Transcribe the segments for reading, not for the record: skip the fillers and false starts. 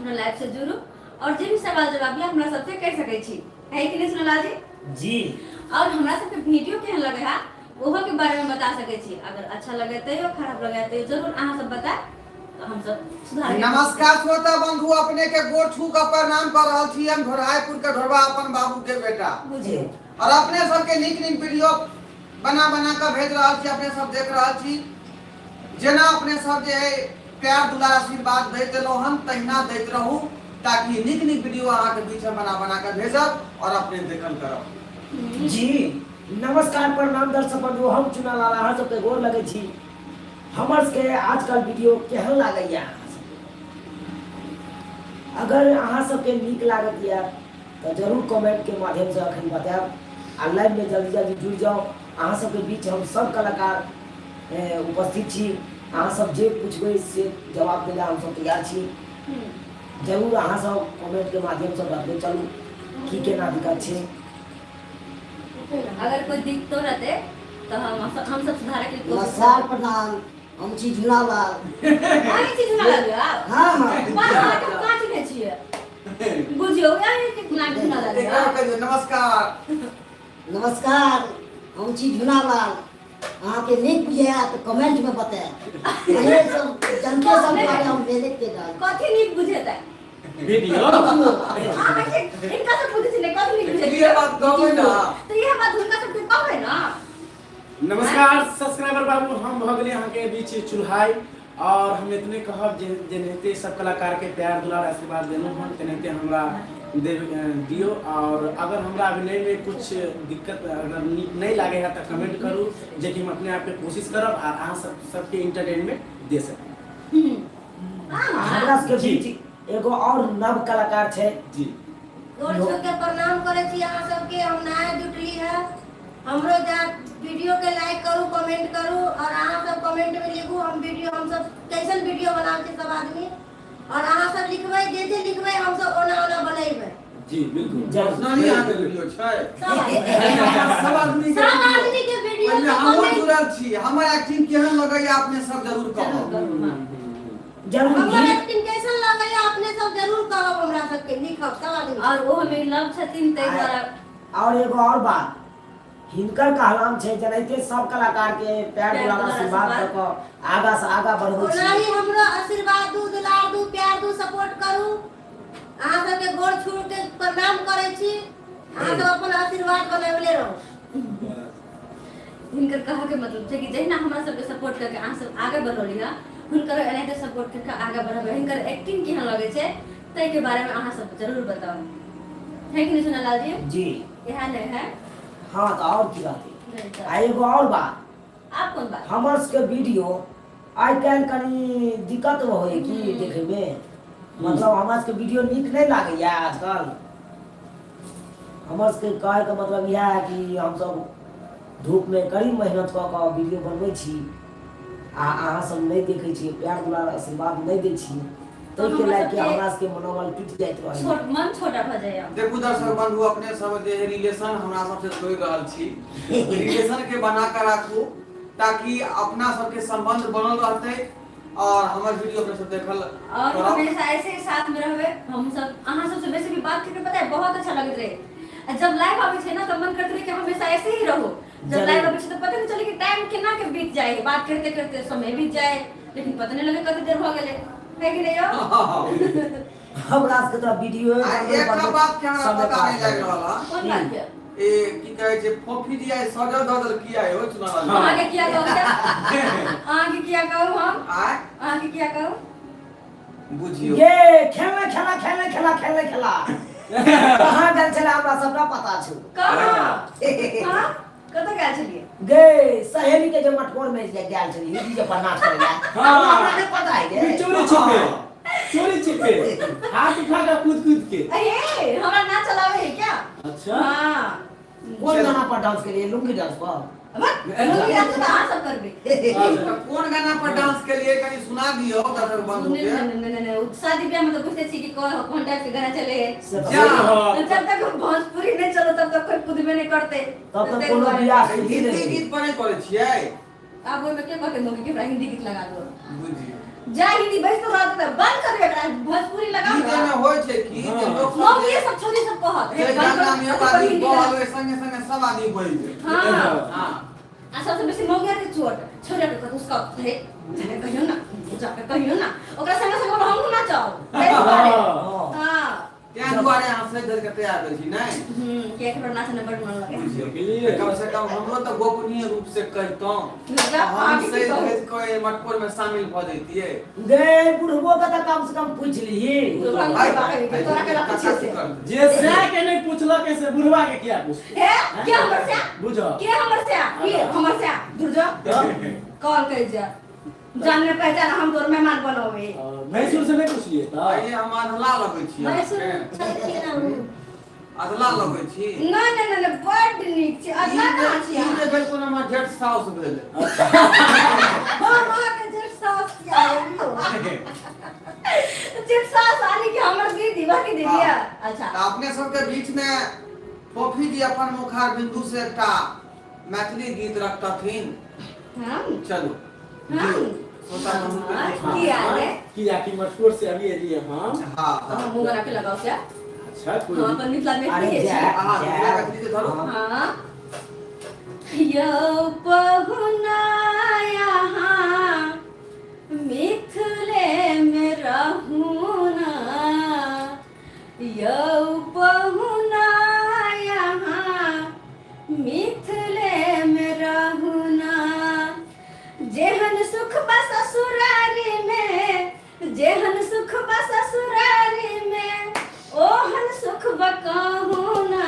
हमरा लाइव से जुड़ू और जे भी सवाल जवाब यऽ हमरा सबसे कर सकै छी। है कि नहीं सुनलाल जी? जी। और हमरा सबके वीडियो केहन लगे है ओहो के बारे में बता सकै छी। अगर अच्छा लगे तैयो, खराब लगे तैयो जरूर अहाँ सब बताए तो हम सब सुधार के नमस्कार श्रोता बंधु, अपने के गोर छू के प्रणाम कर रहल छी। हम ढोरायपुर के ढोरबा अपन बाबू के बेटा बुझियो। और अपने सबके नीक नीक वीडियो बना बना के भेज रहल छी, अपने सब देख रहल छी। जेना अपने सब जे है प्यार दुलार आशीर्वाद दैत देलहुँ हन तहिना दैत रहू, ताकि नीक नीक वीडियो अहाँके बीच में बना बना के भेजब और अपने देखल करब। जी नमस्कार प्रणाम दर्शक बंधु, हम चुनालाल अहाँ सबके गोर लगै छी। हमर सबके आजकल वीडियो केहन लागैया अहाँ सबके? अगर अहाँ सबके नीक लागत या तऽ जरूर कमेंट के माध्यम से अखन बतायब आ लाइव में जल्दी जल्दी जुड़ि जाउ। अहाँ सबके बीच हम सब कलाकार उपस्थित छी। अहाँ सब जे पूछबै से जवाब दै लए हम सब तैयार छी। जरूर अहाँ सब कमेंट के माध्यम से बतबै चलू की केना दिक्कत छै। अगर कोई दिक्कतो रहते तो हम सब सुधारे के कोशिश। नमस्कार प्रणाम, हम छी झुनालाल। अहीं छी झुनालाल यौ? हाँ हाँ। वाह, अहाँके हम कहाँ चिन्है छियै? बुझियौ, अहीं के नाम झुनालाल एक बार यौ। कहियौ नमस्कार। नमस्कार, हम छी झुनालाल। अहाँके नीक बुझाया तऽ कमेंट में बतायब। अहे सब जनते सब दुआरे हम मेहनत के रहल। कथी नीक बुझेतै? वीडियो अहाँके हिनका से पूछै छी ने कथी नीक बुझेतै? इहे बात कहबै ना। तऽ इएह बात हुनका सबके कहबै ना। नमस्कार सब्सक्राइबर बाबू, हम भऽ गेलियै अहाँके बीच चुल्हाई और हम इतने कहब जे जेनाहिते सब कलाकार के प्यार दुलार आशीर्वाद देलहुँ हन तेनाहिते हमरा दियौ। और अगर हमरा अभिनय में कुछ दिक्कत अगर नीक नहीं लागे है तो कमेंट करू, जेकि हम अपने आप के कोशिश करब और अहाँ सब सबके इंटरटेनमेंट दे सकी। हमरा सबके बीच एगो और नव कलाकार छै। जी। गोर छू के प्रणाम करै छी अहाँ सबके। हम नया जुटली है, हमरो जा वीडियो के लाइक करू, कमेंट करू और अहाँ सब कमेंट में लिखू हम वीडियो हम सब कैसन वीडियो बनाबै छी सब आदमी। और अहाँ सब लिखबै, जे जे लिखबै हम सब ओना ओना बनेबै। जी बिल्कुल। जरूर। पर्सनली अहाँके वीडियो छै? सब आदमी। सब आदमी के सब आदमी के वीडियो ओहिमे के हमहूँ कमेंट जुड़ल छी। हमर एक्टिंग केहन लगैया अपने सब जरूर कहब। जरूर, हाँ। जरूर। हमर एक्टिंग कैसन लगैया अपने सब जरूर कहब, हमरा सबके लिखब सब आदमी। और ओ हमें लव छथिन ताहि दुआरे। और एगो और बात, हिनकर कहलाम छै जेनाहिते सब कलाकार के प्यार प्यार दुलार दुलार आशीर्वाद दऽ कऽ आगा से आगा बढ़बै ओना छी, ही हमरो आशीर्वाद दू, दुलार दू, प्यार दू, सपोर्ट करू। अहाँ सबके गोर छू के प्रणाम करै छी। अहाँ सब अपन आशीर्वाद बनबले रहू। हिनकर कहऽ के मतलब छै कि जहिना हमरा सबके सपोर्ट करके अहाँ सब आगे बढ़ौली हँ, हुनकर एनाहिते सपोर्ट करके आगे बढ़बै। हिनकर एक्टिंग केहन लगै छै ताहिके बारेमे अहाँ सब जरूर बताउ। है कि नहीं सोनालाल जी? जी। इएह नहि है? हाँ, तऽ आओर की रहतै। नहि तऽ। आ एगो आओर बात। आब कोन बात? हमर सबके वीडियो आइ काल्हि कनि दिक्कत होय की देखैमे, मतलब हमरा सबके वीडियो नीक नहि लागैया आजकल। हमर सबके कहैके मतलब इएह है कि हमसब धूपमे कड़ी मेहनत कऽ कऽ वीडियो बनबै छी आ अहाँ सब नहि देखै छियै, प्यार दुलार आशीर्वाद नहि दै छी, ताहिके हमरा लए के सबके हमरा सबके मनोबल टूटि जाइत रहैया। छोट मन छोटा भऽ जाइए। देखू दर्शक बंधु, अपने सब जे रिलेशन हमरा सबसे तोड़ि रहल छी, रिलेशन के बना के राखू ताकि अपना सबके संबंध बनल रहतै और हमर वीडियो अपने सब देखल और करब। हमेशा ऐसे ही साथ में रहबे हम सब। अहाँ सबसे बेसी भी बात करके पता है बहुत अच्छा लगैत रहे। आ जब लाइव आबै छै ना तऽ मन करैत रहे कि हमेशा ऐसे ही रहो। जब जरूर। लाइव आबै छै तऽ पता नहीं चले कि टाइम केना के बीत जाए, बात करते करते समय बीत जाए, लेकिन पता नहीं लगे कते देर भऽ गेलै। है कि नहीं यौ? हमरा सबके तऽ वीडियो आ एकटा बात के हमरा पता नहीं लागि रहल हन। कोन बात के? ए की कहै छै फोफी जी आइ सजल धजल किया हो चुनाव? अहाँके किया कहू? अहाँके किया कहू हम? आय अहाँके किया कहू? बुझियौ गे खेलने खेला खेलने खेला खेलने खेला कहाँ गेल छलै हमरा सबटा पता छौ। कहाँ? हाँ? कतऽ गेल छलियै? गे सहेली के जे मटकोर में जे गेल छलियै, हिंदी जे पर नाच करै लए, हाँ। हमरा नहि पता है गे। चोरी छिपे चोरी छिपे हाथ उठा के कूद कूद के। अरे हमरा नाच चलावे है क्या? अच्छा। हाँ। कोन गाना पर डांस केलियै? लुंगी डांस पर? लुंगी डांस तऽ अहाँ सब करबै। तऽ कोन गाना पर डांस केलियै कनि सुना दियौ दर्शक बंधु नहीं के। नहीं नहीं नहीं, नहीं, शादी ब्याह में तो बुझते छी कि कौन कौन टाइप के गाना चले है। से तऽ जा। जब तक भोजपुरी नहीं चलो तब तक कोई कूदबे नहीं करते। तब तक कोनो बियाह शुद्धि हिंदी नहि। गीत पर नहि करै छियै? आब ओहिमे के कहते मौगी के हमरा हिंदी गीत लगा दो। बुझियौ जा हिंदी बैस तो रहत तऽ बंद कर एकरा, भोजपुरी लगा। गीत होइ छै की जे हाँ। लोक सब मौगी सब छोरी सब कहत जे हे बंद गंगा में कर, एक आदमी हिंदी बहल ओहि संगे संगे सब आदमी बहि गेल। हाँ हाँ आ सबसे बेसी मौगिया के चोट छोरा के कहत उसका हे जाके कहियो ना जाके कहियो ना ओकरा संगे संगे बोलो हमहूँ नाचब ताहि दुआरे। हाँ। हाँ तें दुआरे अहाँ सजि धजि के तैयार भेल छी नहि किया हमरा नाचने बड मन लगे देखलियै कम से कम हमरो तऽ गोपनीय रूप से कहितहुँ जा, हम आगे की सजि कहू? धजि कऽ एहि मटकोर में शामिल भऽ जैतियै गे बुढ़बो के तऽ कम से कम पूछ लीही तोरा के पूछे से जे सै के नहीं पूछलक से बुढ़वा के किया पूछ हे के हमर से बुझ के हमर से के हमर से दूर जा कॉल कर जा जानने पहचान हम तोर मेहमान बनोबे मैसूर से नहीं पूछलिए तऽ आइए हम अधला लगै छी मैसूर अहाँके। छलखिन हँ। अधला लगै छी ना ना ना ना बड नीक छै अधला कहाँ छी ई जे भेल कोनो हमर जेठ साउस भेल हम अहाँके जेठ सास छियै जेठ सास आनी कि हमर दीदी बाकी दीदी हाँ। अच्छा तऽ अपने सबके बीच में फोफी जी अपन मुखार बिंदु से एकटा मैथिली गीत रखतथिन हम चलू हाँ। दियौ। श्रोता बंधु के हाँ, बीच में। की हाल है किया कि मटकोर से अभी एलिए हम हाँ तो हाँ हम मुँह बना के लगाओ क्या अच्छा कोई हम अपन मिथिला में अरे छी जा हाँ, जा मिथिला मैथिली के धरो। हाँ। हाँ यौ पहुना यहाँ मिथिले में रहू ना यौ पहुना यहाँ मिथिले में रहू ना जेहन सुख बा ससुरारी में जेहन सुख बा ससुरारी में ओहन सुख बा कहू ना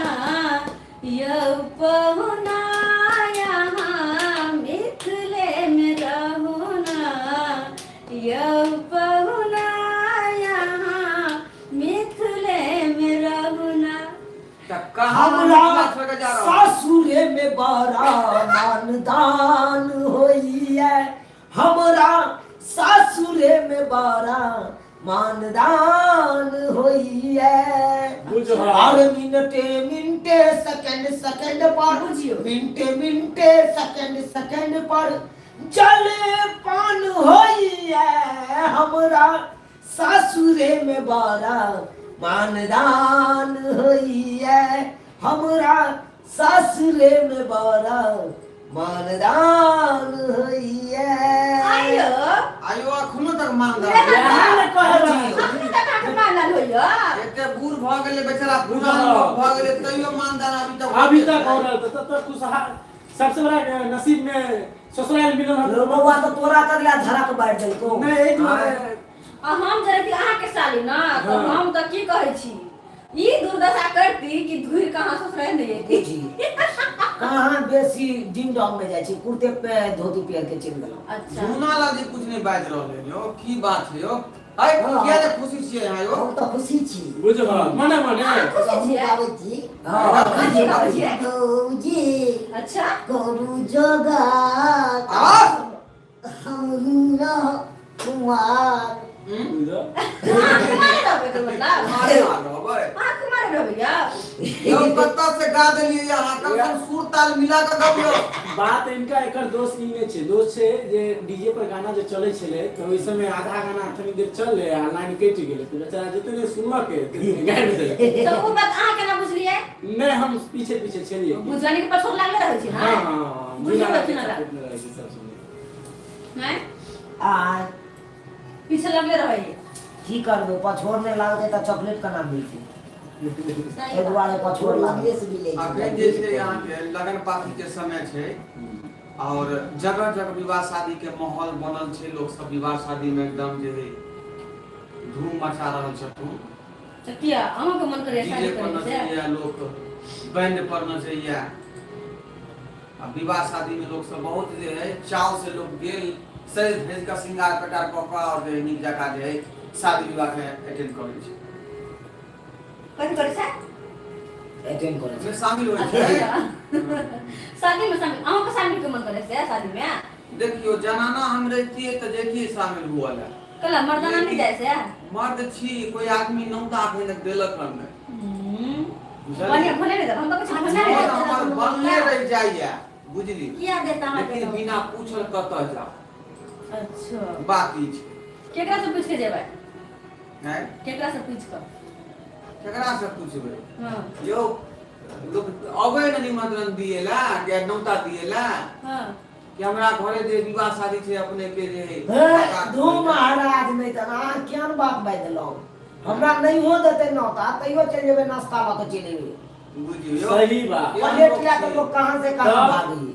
यौ पहुना यहाँ मिथिले में रहू ना यौ पहुना यहाँ मिथिले में रहू ना तऽ कहाँ हम हमरा मिथिला छोड़ के जा रहल छी? सासुरे में बड़ा मानदान होइए हमरा सासुरे में बड़ा मानदान होइए बुझ और मिनटे मिनटे सेकंड सेकंड पर बुझियो। मिनटे मिनटे सेकंड सेकंड पर जल पान होइए हमरा सासुरे में बड़ा मानदान होइए हमरा सासुरे में बड़ा मानदान होइए आइयो आइयो अखनो तक मानदान इएह ने कह रहल छी। अखने तक अहाँके मानदान होइए एते बूढ़ भऽ गेलै बेचारा बुझल। पुरान लोक भऽ गेलै तैयो मानदान अभी तक अभी तक हो रहल तब तक खुशहाल सबसे बड़ा नसीब में ससुराल मिलल हन लो बौआ तऽ तोरा तक ला धड़क बाढ़ि देलकौ नहीं एहि दुआरे आ हम जे रहती अहाँके साली ना तऽ हाँ। हम तऽ की कहै छी ई दुर्दशा करती कि धुरि कहाँ ससुराल नहि अयती बुझी कहाँ बेसी डिंग डोंग में जाइ छी कुर्ते पे धोती पहिर के चलि गेलहुँ अच्छा झूना लाल जी कुछ नहीं बाजि रहल है यौ की बात है यौ अरे हाँ। किया ने खुशी छियै अहाँ यौ हम तऽ खुशी छी बुझल मने मने अहाँ खुशी हमहूँ छियै गाबै छी हाँ कथी गाबै छियै गौजी अच्छा करू जोगार आवाज हमहूँ रह कुमार हम्म? बुझल अहाँ कुमारे रहबै एकर मतलब कुमारे ना रहबै अहाँ कुमारे रहबै यौ यौ कतऽ से गा देलियै अहाँ कम से कम सुर ताल मिला कऽ गबियौ बात इनका एकर दोष ई नहि छै दोष छै जे डीजे पर गाना जे चलै छलै तऽ ओहि समय आधा गाना थोड़ी देर चललै आ लाइन कटि गेलै तऽ बेचारा जतने सुनलकै ततने गाबि देलकै तऽ ओ बात अहाँ केना बुझलियै नहि हम पीछे पीछे छलियै बुझानी के पछोर लागले रहै छी हाँ ना हाँ बुझियौ जुना जुना के सपोर्ट में रहै छै सब सुनै नहि आ पीछे लगले रहै की करबै पछोर नहि लागतै तऽ चॉकलेट केना मिलतै सही एहि दुआरे पछोर लागै लगले से मिलै छै अखन जे छै अहाँके लगन पाती के समय छै और जगह जगह विवाह शादी के माहौल बनल छै लोक सब विवाह शादी में एकदम जे है धूम मचा रहल छथुन तऽ किया अहूँके मन करैया डीजे शादी पर करैके से नचैया लोक बैंड पर नचैया आ विवाह शादी में लोक सब बहुत जे है चाव से लोग गेल सज धज कऽ श्रृंगार कटार कऽ कऽ और जे है नीक जकाँ जे है शादी विवाह के अटेंड करै छै कथी करै छै अटेंड करै छै में शामिल होइ छै शादी में शामिल अहूँके शामिल के मन करै से शादी में देखियौ जनाना हम रहितियै तऽ जैतियै शामिल हुअ लए कला मर्दाना नहीं जाइ से मर्द छी कोई आदमी नौता अखन तक देलक हन नहि बढ़िया भने नहि देब हम तऽ कहै छी भने नहि मन देब हमर बनले रहि जाइया बुझली किया देता अहाँके लेकिन बिना पूछल कतऽ जाउ अच्छा बात ई छै केकरा से पूछ के जेबै नहि केकरा से पूछ कऽ केकरा से पूछबै? हाँ। यौ लोक अबै ने निमंत्रण दिएला या नौता दिएला हाँ। कि हमरा घरे जे विवाह शादी छै अपने के जे हे धू महाराज, नहि तऽ अहाँ केहन बात बाजि देलहुँ। हमरा नहि हो देतै नौता तैयो चलि जेबै, नाश्ता लऽ कऽ चलि एबै। बुझियौ सही बात। प्लेट लए कऽ लोक कहाँ से कहाँ तब? भागै।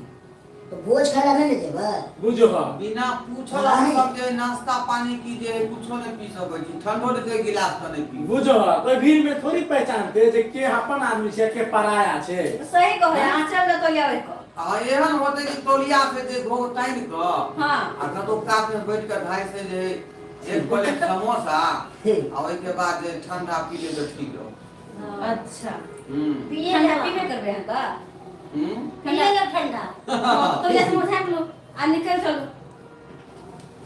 तऽ भोज खाय लए नहि ने जेबै? बुझो बिना पूछल हम सब जे नाश्ता पानी की जे है कुछो नहीं पी सकै छी, ठंडो के गिलास तऽ नहीं पी। बुझो कोई भीड़ में थोड़ी पहचानते जे के अपन आदमी छै के पराया छै। सही कहो, अहाँ चल न तौलिया ओढ़ि कऽ। आ एहन होतै कि तौलिया से जे घोघ तानि कऽ हाँ। आ कतौ कात में बैठ कऽ ढाई से जे एक प्लेट समोसा आ ओहिके बाद जे ठंडा पी लेबै तऽ ठीक रहत। अच्छा। पिए ठंडा लेब। पीबे करबै अहाँ तऽ? पिए लेब ठंडा। तौलिया समोसा झाँपि लू आ निकलि चलू।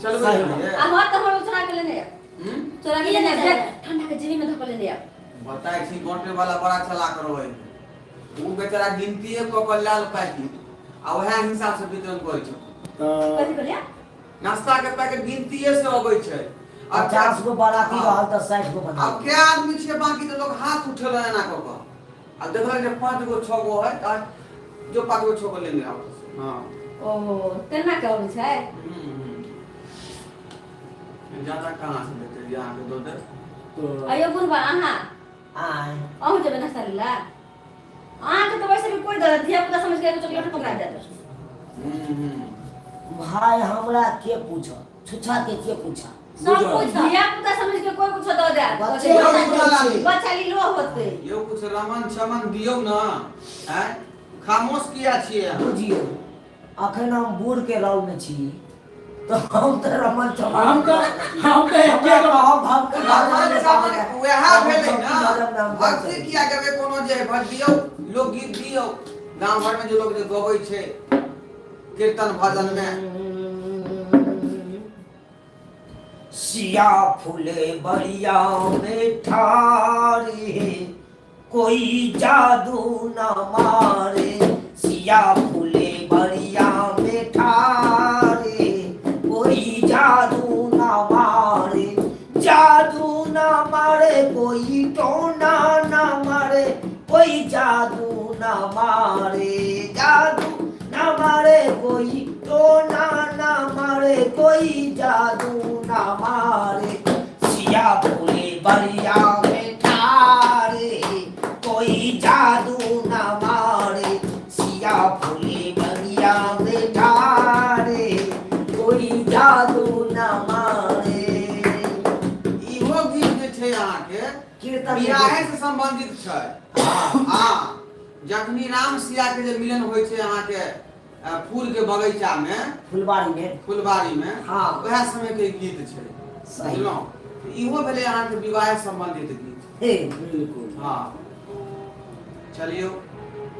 चलबै ने। आ हँ तऽ हमरो चोरा के लेने आयब। चोरा के लेने आयब, ठंडा के जेबी में धऽ कऽ लेने आयब। बताइ छी बांटे वाला बड़ा चलाक रहै है। ओ बेचारा गिनतीए कऽ कऽ लायल पैकेट आ वएह हिसाब से वितरण करै छै। तऽ कथी कहलियै? नाश्ता के पैकेट गिनतीए से अबै छै। आ 50 गो बाराती रहल तऽ 60 गो बना। आब कै आदमी छियै बाकी तऽ लोक हाथ उठेलक एना कऽ कऽ आ देखलक जे 5 गो 6 गो है तऽ जो 5 गो 6 गो लेने आउ। हँ। ओ तेना के अबै छै? ज्यादा कहाँ से देतै जे अहाँके दऽ देत? तऽ अयो बुढ़बा अहाँ आँय। अहूँ जेबै नाश्ता लै लए? अहाँके तऽ वैसे भी कोइ दऽ देत, धिया पुता समझ के एगो चॉकलेट पकड़ा देत। भाय हमरा के पूछत, छुछा के पूछत? सब पूछत। धिया पुता समझ के कोइ कुछो दऽ देत। बच्चे बच्चा दै छै। बच्चा लीलो होतै। यौ कुछ रमन चमन दियौ न, आँय खामोश किया छियै अहाँ? बुझियौ अखन हम बूढ़ के रोल में छी तऽ हम तऽ रमन चमन हम तऽ एके गो हम हम रमन चमन वएह भेलै ने। भक्ति किया गेबै? कोनो जे भज दियौ, लोकगीत दियौ, गाँव घर में जे लोक जे गबै छै कीर्तन भजन में। सिया फूले बरिया में ठारे, कोई जादू न मारे। सिया फूले बरिया में ठारे, कोई जादू न मारे। जादू न मारे कोई टोना न मारे, कोई जादू न मारे। जादू न मारे कोई टोना न मारे, कोई जादू न मारे। सिया फूले बरिया में ठारे, कोई जादू न मारे। सिया फूले बरिया में ठारे, कोई जादू न मारे। इहो गीत जे छै अहाँके कीर्तन बियाहे से संबंधित छै। हाँ, जखनी राम सिया के जे मिलन होइ छै अहाँके फूल के बगीचा में, फुलबाड़ी में, फुलबाड़ी में, हाँ, वएह समय के गीत छै। सही। बुझलहुँ? इहो भेलै अहाँके विवाह संबंधित गीत। हे बिल्कुल। हाँ चलियौ।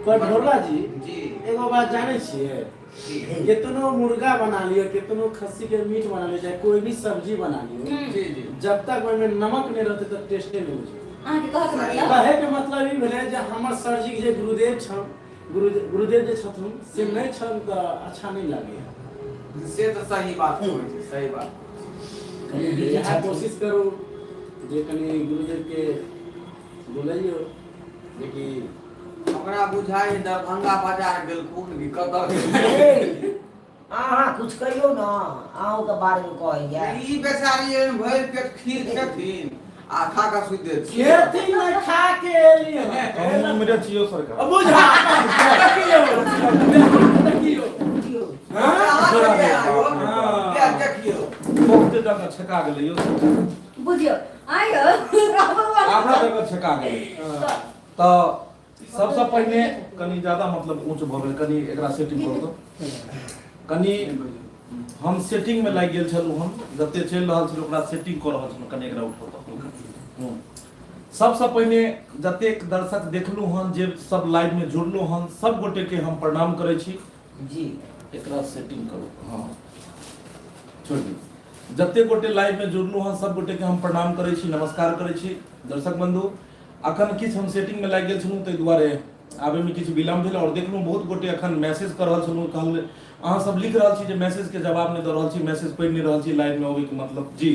पर ढोला जी जी एगो बात जानै छियै? जी। केतनो मुर्गा बना लियो, केतनो खस्सी के मीट बना लियो, चाहे कोई भी सब्जी बना लियो, जी जी, जब तक ओहिमे नमक नहि रहतै तऽ टेस्टे नहि होइ छै। अहाँके कहके मतलब? कहे के मतलब ई भेलै जे हमर सरजी के जे गुरुदेव छन, गुरुदेव जे छथुन से नहि छन तऽ अच्छा नहि लागैया। से तऽ सही बात कहै छै, सही बात। कनि बिजी इएह छथिन। कोशिश करू जे कनि गुरुदेव के बोलैयौ जेकि हमरा बुझाइ है दरभंगा बाजार गेलखुन कि कतऽ गेलखुन। हे, अहाँ कुछ कहियौ ने, अहूँके बारेमे कहैया। ई बेचारी एहन भरि पेट खीर खेथिन आ खा कऽ सुति देथिन। खेथिन नहि, खा के एलियै हन। हम उम्रे छियौ सरकार। बुझा देखियौ देखियौ। बुझियौ। हाँ? अहाँ के आयो, हाँ। के देखियौ। बहुते जगह छेका गेलै यौ सरकार। बुझियौ आयो आधा जगह छेका गेलै। तऽ सबसँ पहिने कनि ज्यादा मतलब ऊँच भऽ गेल, कनि एकरा सेटिंग करू। तऽ कनि हम सेटिंग मे लागि गेल छलहुँ, हम जते चलि रहल छलहुँ ओकरा सेटिंग कऽ रहल छलहुँ। कनि एकरा उठाउ तऽ सबसँ पहिने जतेक दर्शक देखलहुँ हन, जे सब लाइव मे जुड़लहुँ हन, सब गोटे के हम प्रणाम करै छी। जी। एकरा सेटिंग करू, हाँ छोड़ि दियौ। जते गोटे लाइव मे जुड़लहुँ हन सब गोटे के हम प्रणाम करै छी, नमस्कार करै छी। दर्शक बंधु, अखन किछु हम सेटिंग मे लागि गेल छलहुँ ताहि दुआरे आबे मे किछु विलम्ब भेल। और देखलहुँ बहुत गोटे अखन मैसेज कऽ रहल छलहुँ, कहल अहाँ सब लिख रहल छी जे मैसेज के जवाब नहि दऽ रहल छी, मैसेज पढ़ि नहि रहल छी, लाइव मे अबै के मतलब जी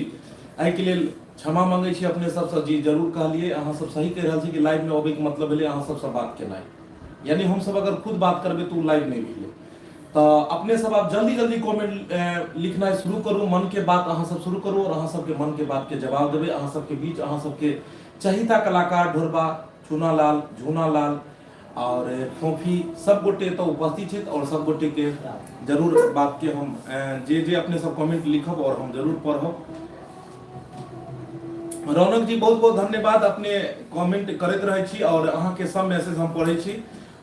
एहिके लेल क्षमा मंगै छी अपने सबसँ जी जरूर कहलियै अहाँ सब सही कहि रहल छी कि लाइव में अबै के मतलब भेलै अहाँ सबसँ बात केनाइ यानी हम सब अगर खुद बात करबै तऽ ओ लाइव नहि भेलै तऽ अपने सब आब जल्दी जल्दी कमेंट लिखनाइ शुरू करू मन के बात अहाँ सब शुरू करू और अहाँ सबके मन के बात के जवाब देबै अहाँ सबके बीच अहाँ सबके चहिता कलाकार ढोरबा चूनालाल झूनालाल और फोफी सब गोटे एतऽ उपस्थित छथि और सब गोटे के जरूर बात के हम जे जे अपने सब कमेंट लिखब और हम जरूर पढ़ब। रौनक जी बहुत बहुत धन्यवाद, अपने कमेंट करैत रहै छी और अहाँ के सब मैसेज हम पढ़ै छी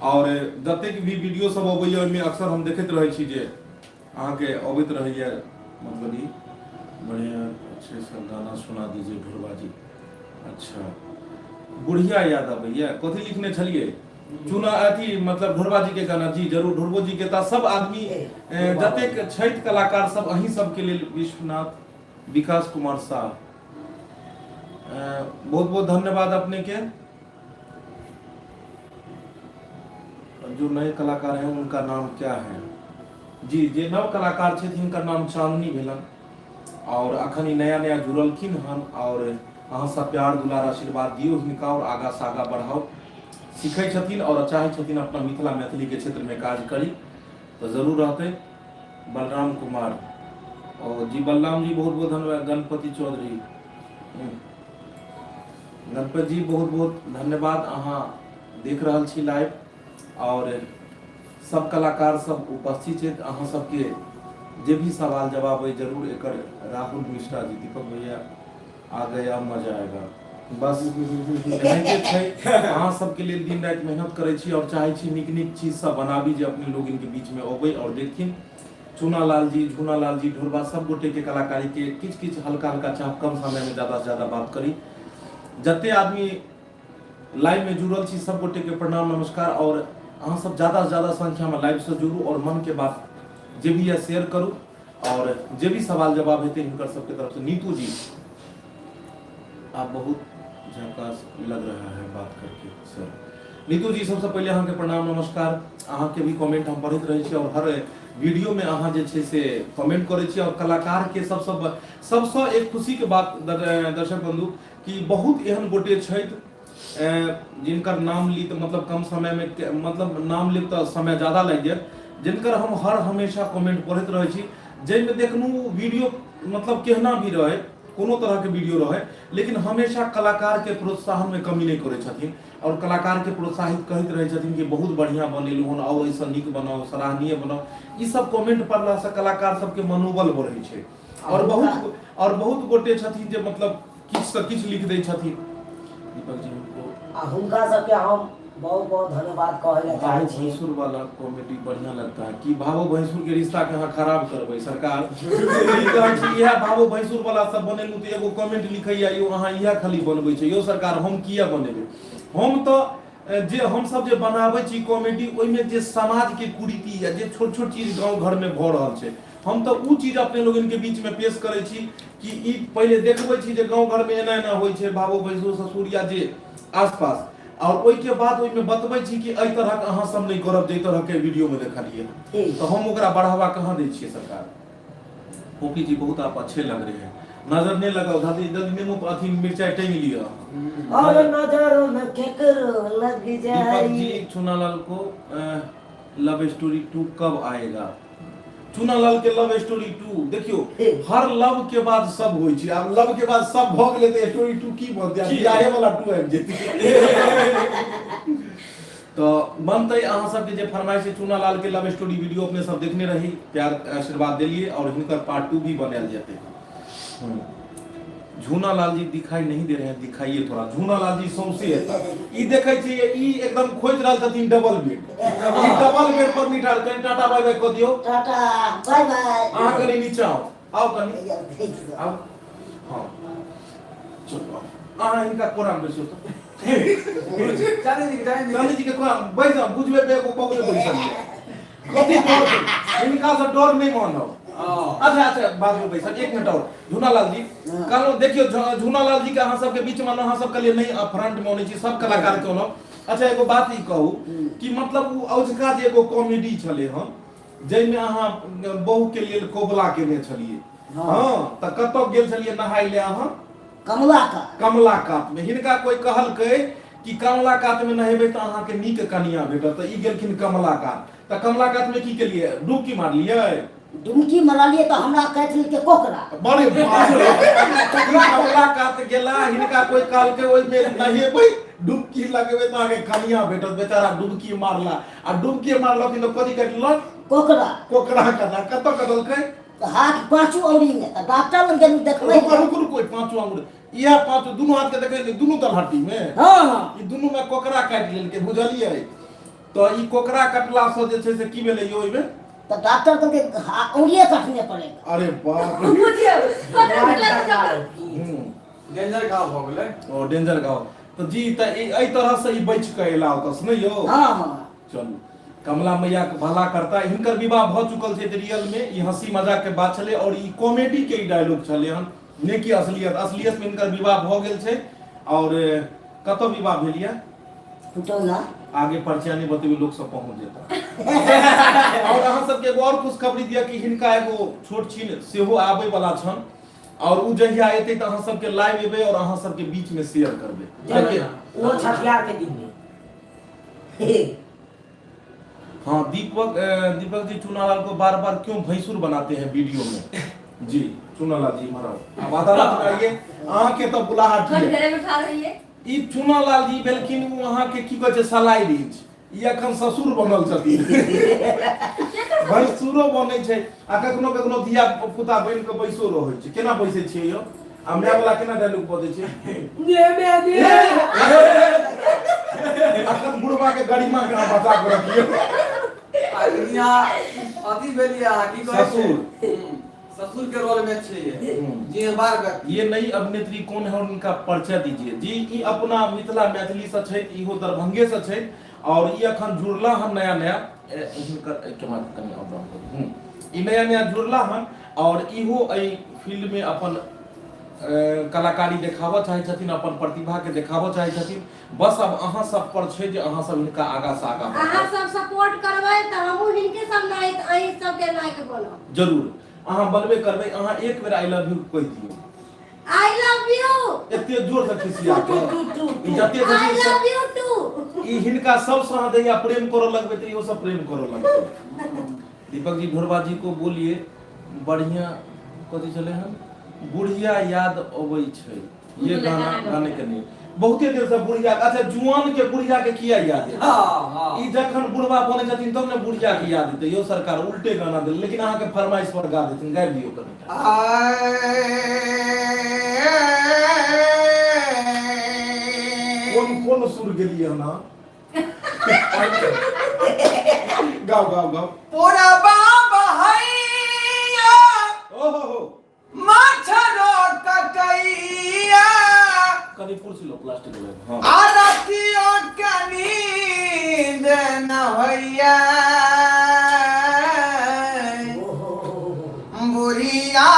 और जतेक भी वीडियो सब अबैया ओहिमे अक्सर हम देखैत रहै छी जे अहाँके अबैत रहैया। मतलब ई बढ़िया अच्छे से गाना सुना दीजिए ढोरबा जी। अच्छा बुढ़िया याद अबैया, कथी लिखने छलियै चुना अथी मतलब ढोरबा जी के गाना जी जरूर ढोरबो जी के तऽ सब आदमी जतेक छथि कलाकार सब अहीं सबके लेल विश्वनाथ विकास कुमार साह बहुत बहुत धन्यवाद अपने के। जो नए कलाकार हैं उनका नाम क्या है? जी जे नव कलाकार छथि हिनकर नाम चांदनी भेलन और अखन ई नया नया जुड़लखिन हन और अहाँ सब प्यार दुलार आशीर्वाद दियौ हिनका और आगा से आगा बढ़ाउ। सीखै छथिन और चाहै छथिन अपना मिथिला मैथिली के क्षेत्र में काज करी तऽ जरूर रहतै। बलराम कुमार और जी बलराम जी बहुत बहुत धन्यवाद। गणपति चौधरी गणपति जी बहुत बहुत धन्यवाद, अहाँ देख रहल छी लाइव और सब कलाकार सब उपस्थित छथि। अहाँ सबके जे भी सवाल जवाब अइ जरूर एकर राहुल मिश्रा जी दीपक भैया आ गया मजा आएगा बस एनाहिते छै। अहाँ सबके लेल दिन राति मेहनत करै छी और चाहै छी नीक नीक चीज सब बनाबी जे अपने लोग इनके बीच में अबै और देखथिन। चूनालाल जी झूनालाल जी ढोरबा सब गोटे के कलाकारी के किछ किछ हल्का हल्का चाह कम समय में ज्यादा से ज्यादा बात करी। जते आदमी लाइव में जुड़ल छी सब गोटे के प्रणाम नमस्कार और अहाँ सब ज्यादा से ज्यादा संख्या में लाइव से जुड़ू और मन के बात जे भी है शेयर करू और जे भी सवाल जवाब हेतै हिनकर सबके तरफ से। नीतू जी आप बहुत झकास लग रहा है बात करके सर। नीतू जी सबसे पहले अहाँके प्रणाम नमस्कार, अहाँके भी कमेंट हम पढ़ैत रहै छी और हर वीडियो में अहाँ जे छै से कमेंट करै छी और कलाकार के सबसँ सबसँ एक खुशी के बात दर्शक बंधु कि बहुत एहन गोटे छथि जिनकर नाम ली तऽ मतलब कम समय में मतलब नाम लेब तऽ समय ज्यादा लागि जायत, जिनकर हम हर हमेशा कमेंट पढ़ैत रहै छी जाहिमे देखलहुँ वीडियो मतलब केहना भी रहै कोनो तरहके वीडियो रहै लेकिन हमेशा कलाकारके प्रोत्साहनमे कमी नहि करै छथिन और कलाकारके प्रोत्साहित कहैत रहै छथिन कि बहुत बढ़िआँ बनेलहुँ हन आओर एहिसँ नीक बनाउ सराहनीय बनाउ। ई सब कमेंट पढ़लासँ कलाकार सबके मनोबल बढ़ै छै और बहुत गोटे छथिन जे मतलब किछु से किछु लिख दै छथिन। दीपक जी हमको आ हुनका सबके हम बहुत बहुत धन्यवाद कहै लए चाहै भावो छी। भैंसुर वाला कॉमेडी बढ़िया लगता है कि भावो भैंसुर के रिश्ता के अहाँ खराब करबै सरकार। ई कहै छी इएह भावो भैंसुर वाला सब बनेलहुँ तऽ एगो कमेंट लिखैया यौ अहाँ इएह खाली बनबै छै यौ सरकार हम किया बनेबै। हम तऽ जे हमसब जे बनाबै छी कॉमेडी ओहिमे जे समाज के कुरीति या जे छोट छोट चीज गाँव घर में भऽ रहल छै हम तऽ उ चीज अपने लोगन के बीच में पेश करै छी कि ई पहिले देखबै छी जे गाँव घर में एना एना होइ छै भावो भैंसुर ससुर या जे आसपास और ओहिके बाद ओहिमे बतबै छी कि एहि तरहक अहाँ सब नहि करब जाहि तरहके वीडियो में देखलियै तऽ हम ओकरा बढ़ावा कहाँ दै छियै सरकार। फोकी जी बहुत आप अच्छे लग रहे हैं, नजर नहीं लगाओ दादी जल्दी नेमो अथी मिर्चाई टांग लिअ। और नजर में केकरो लग जाई। दीपक जी चुनालाल को लव स्टोरी 2 कब आएगा? चुनालाल के लव स्टोरी 2 देखियो हर लव के बाद सब होइ छै, आब लव के बाद सब भऽ गेलै तऽ स्टोरी 2 की बनतै, आब बियाहे वाला 2 आबि जेतै। तऽ बनतै अहाँ सबके जे फरमाइश छै चुनालाल के लव स्टोरी वीडियो अपने सब देखने रही, प्यार आशीर्वाद देलिए और हिनकर पार्ट 2 भी बनायल जेतै। झूनालाल जी दिखाई नहीं दे रहे हैं, दिखाइए थोड़ा। झूनालाल जी सौंसे एता ई देखै छियै ई एकदम खोजि रहल छथिन डबल बेड, ई डबल बेड पर निठार कनि टाटा बाय बाय कऽ दियौ। टाटा बाय बाय। अहाँ कनि नीचा आउ, आउ कनि आउ, हाँ चलू आउ। अहाँ हिनका कोरामे बैसू तऽ। चांदी जी के, चांदी जी के कोरामे बैस जाउ, बुझबै तऽ एगो बगले बैसल यऽ। कथी डर छै? हिनका से डर नहीं मानब। अच्छा अच्छा बाद में बैसल एक मिनट और झूनालाल जी कहलहुँ देखियौ झूनालाल जी के अहाँ सबके बीच में अहाँ सबके लिए नहीं फ्रंट में अनै छी सब कलाकार के अनब। अच्छा एगो बात ई कहू कि मतलब ओ औझका जे एगो कॉमेडी छलै हन जाहिमे अहाँ बहू के लेल कबुला केने छलियै, हाँ तऽ कतऽ गेल छलियै नहाय ले अहाँ? कमला कात। कमला कात में हिनका कोई कहलकै कि कमला कात में नहेबै तऽ अहाँके नीक कनिया भेटत, तऽ ई गेलखिन कमला कात। तऽ कमला कात में की केलियै? डुबकी मारलियै? डुमकी मारलियै तऽ हमरा काटि लेलकै कोकरा। बड़े बाप रे, ई कमला कात गेला, हिनका कोई कहलकै ओहिमे नहेबै डुबकी लगेबै तऽ अहाँके कनिया भेटत। बेचारा डुबकी मारला आ डुबकी मारलखिन तऽ कथी काटि लेलक? कोकरा। कोकरा कटला। कतऽ कटलकै? तऽ हाथ पाँचू औरी में। तऽ डॉक्टर लग गेलहुँ देखबै। रुकू रुकू रुकू, पाँचू आंगुर इएह पाँचू दुनू हाथ के देखै दुनू तलहटी में? हाँ हाँ। ई दुनू में कोकरा काटि लेलकै, बुझलियै? तऽ ई कोकरा कटला से जे छै से की भेलै यौ ओहिमे? तऽ डॉक्टर कहलकै औरिये काटने पड़ेगा। अरे बाप रे। बुझियौ कोकरा कटला से डेंजर घाव भऽ गेलै। ओ डेंजर घाव। तऽ जी तऽ एहि तरह से ई बचि कऽ एला ओतऽ से, नहि यौ? हाँ हाँ। चलू, कमला मैया के भला करता। हिनकर विवाह भऽ चुकल छै। रियल में ई हंसी मजाक के बात छलै और ई कॉमेडी के ई डायलॉग छलै हन, नहि कि असलियत। असलियत में हिनकर विवाह भऽ गेल छै। और कतऽ विवाह भेल यऽ? खुटौना। आगे परिचय नहीं बतेबै, लोक सब पहुंच जेता। और अहाँ सबके एगो और खुशखबरी दिअ कि हिनका एगो छोट छिन सेहो आबै वाला छन, और उ जहिया एतै तऽ अहाँ सबके लाइव एबै और अहाँ सबके बीच में शेयर करबै। ओ छठियार के दिन में। हाँ, दीपक दीपक जी चुनालाल को बार बार क्यों भैंसुर बनाते हैं वीडियो में? जी चुनालाल जी महाराज, अब अदालत में आइए, अहाँ के तो बुलाहट घर है। घरे में ठाढ़ रहिए। ई चुनालाल जी भेलखिन ओ अहाँ के की कहै छै सलाई रीछ, ई अखन ससुर बनल छथिन, भैंसुरो बनै छै आ कखनो कखनो धिया पुता बनि कऽ बैसो रहै छै। केना बैसै छियै यौ? आ माय वाला केना डायलॉग बजै छै? अखन बुढ़वा के गरिमा के अहाँ बचा के रखियौ। आ अथी भेलियै अहाँ की कहै छै? ससुर। ससुर के रोल में छियै जिम्मेवार व्यक्ति। ये नई अभिनेत्री कौन है और उनका परिचय दीजिए। जी ई अपना मिथिला मैथिली से छै, इहो दरभंगे से छै और ई अखन जुड़ला हन नया नया। हिनकर कैमरा कनि और डाउन करू। ई नया नया जुड़ला हन और इहो एहि फील्ड में अपन कलाकारी देखाबऽ चाहै छथिन, अपन प्रतिभा के देखाबऽ चाहै छथिन। बस अब अहाँ सब पर छै जे अहाँ सब हिनका आगा से आगा अहाँ बढ़ाउ। सब सपोर्ट करबै तऽ हमहूँ हिनके सब नायक, अहीं सबके नायक बनब। जरूर अहाँ बनबे करबै। अहाँ एक बेर I love you कहि दियौ। I love you. एते जोर से खिसिया कऽ ई जते आई जते लव यू टू। ई हिनका सबसँ अहाँ जहिया प्रेम करऽ लगबै तऽ इहो सब प्रेम करऽ लगतै। दीपक जी ढोरबा जी को बोलिए बढ़िया कथी छलै हन बुढ़िया याद अबै छै ये गाना गाना गाने के नहीं बहुते देर से बुढ़िया। अच्छा जुआन के बुढ़िया के किया याद एतै? हाँ, हाँ। ई जखन बुढ़वा बनै छथिन तब ने बुढ़िया के याद एतै। यौ सरकार उल्टे गाना देल, लेकिन अहाँके फरमाइश पर गा देथिन, गाबि दियौ कनिटा। कोन कोन सुर गेलियै हन अहाँ? गाओ गाओ गाओ। पूरा बाबा हैया ओहो हो मच्छरो कटैया कनि कुर्सी लो प्लास्टिक वाला। हाँ आ रातियो के नींद न होइया बुढ़िया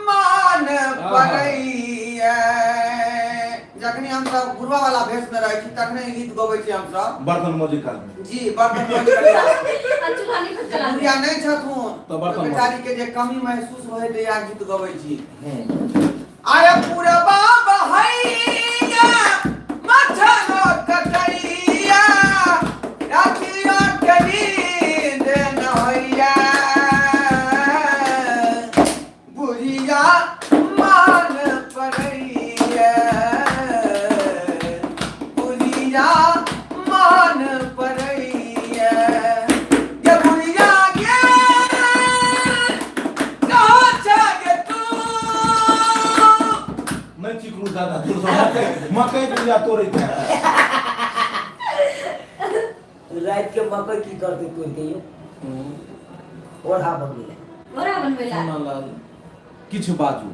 मान पड़ैया। जखनी हमसब बुढ़वा वाला भेष में रहै छी तखने ई गीत गबै छी हमसब बर्तन मौजे काल में। जी बर्तन मौजे काल। आ चूल्हा नहीं चला बुढ़िया नहीं छथुन तऽ बर्तन तऽ बेचारी के जे कमी महसूस होय तऽ इएह गीत गबै छी। अरे पुरबा बहैया मच्छरो कटैया रातियो के नींद न होइया बुढ़िया मान पड़ैया बुढ़िया मान पड़ैया ये बुढ़िया गे कहाँ छे गे तू? नहीं चिकरू दादा दूर से मकई मकई बुढ़िया तोड़ैत है। राति के मकई की करतै तोड़ि के यौ? ओढ़ा बनबै लए। ओरा बनबै ला। चूनालाल किछु बाजू,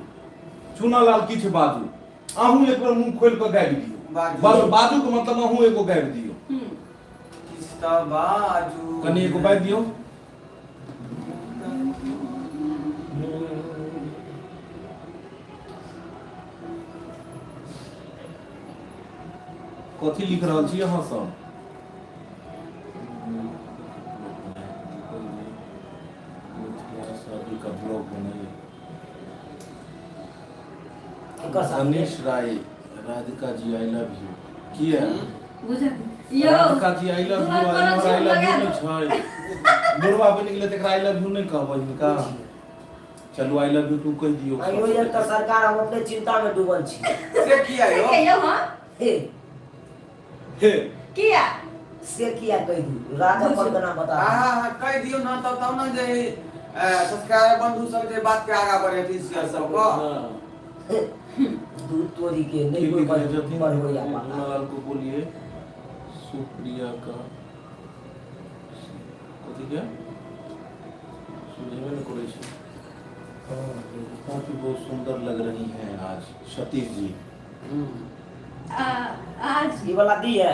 चूनालाल किछु बाजू, अहूँ एक बेर मुंह खोलि कऽ गाबि दियौ। बाजू। बस बाजू के मतलब अहूँ एगो गाबि दियौ। किछु तऽ बाजू। कनि एगो बाजि दियौ। कथी लिख रहल छी अहाँ सब? एकर साथे। Ganesh Rai Radhika ji I love you किया बुझल यौ Radhika ji I love you दुआर पर I झूम लव लगा यू दो। नहि छै बुढ़वा बनि गेलै तकरा I love you नहि कहबै हिनका चलू I love you तू कहि दियौ आइयो एक तऽ सरकार हम अपने चिंता में डूबल छी से किया यौ कहियौ हाँ हे हे किया से किया कहि दू राजा परगना बता हाँ हाँ हाँ कहि दियौ न तब तब न जे सब्सक्राइबर बंधु सब जे बात के आगा बढ़ेथिन शेयर सब कऽ हाँ। दूध तोरी के नहीं की कोई लिखने छथिन पढ़बैया पाता झूलालाल को बोलिए सुप्रिया का कथी के सुझेबे नहि करै छै काफी बहुत सुंदर लग रही हैं आज सतीश जी आज ई वाला दी है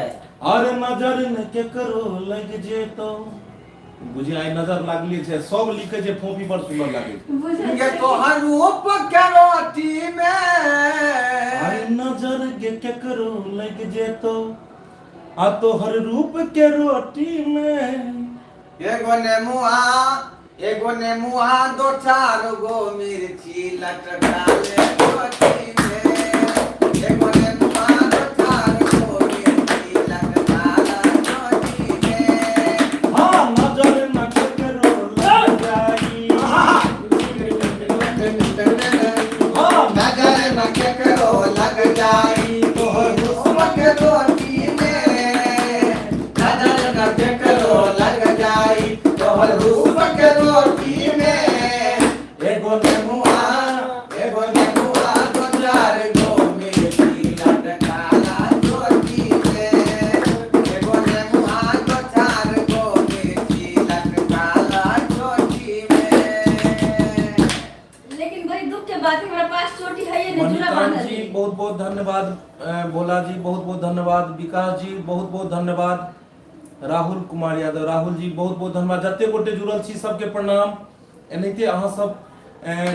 अरे नजर न केकरो लग जेतो बुझे आइ नजर लागले छै सब लिखे छै फोपी बड़ सुंदर लागे छै बुझल ये तोहर रूप के रोटी में अरे नजर के केकरो लग जेतो आ तोहर रूप के रोटी में एगो नेमुआ एगो नेमुआ दो चार गो मिर्ची लटका ले रोटी में एगो नेमुआ दो चार गो मिर्ची लटका ले रोटी में हाँ नजर न केकरो लग जाई हाँ नजर न केकरो लग जाई तोहर हुस्न के रोटी में नजर न केकरो लग जाई तोहर हुस्न के रोटी में एगो नेमुआ दो चार गो मिर्ची लटकाला रोटी में एगो नेमुआ दो चार गो मिर्ची लटकाला रोटी में लेकिन बड़ी दुख के बात है हमरा पास चोटी है ये नहीं जुड़ा मणिकांत बांधल जी है। बहुत बहुत धन्यवाद भोला जी बहुत बहुत धन्यवाद विकास जी बहुत बहुत धन्यवाद राहुल कुमार यादव राहुल जी बहुत बहुत धन्यवाद जते गोटे जुड़ल छी सबके प्रणाम एनाहिते अहाँ सब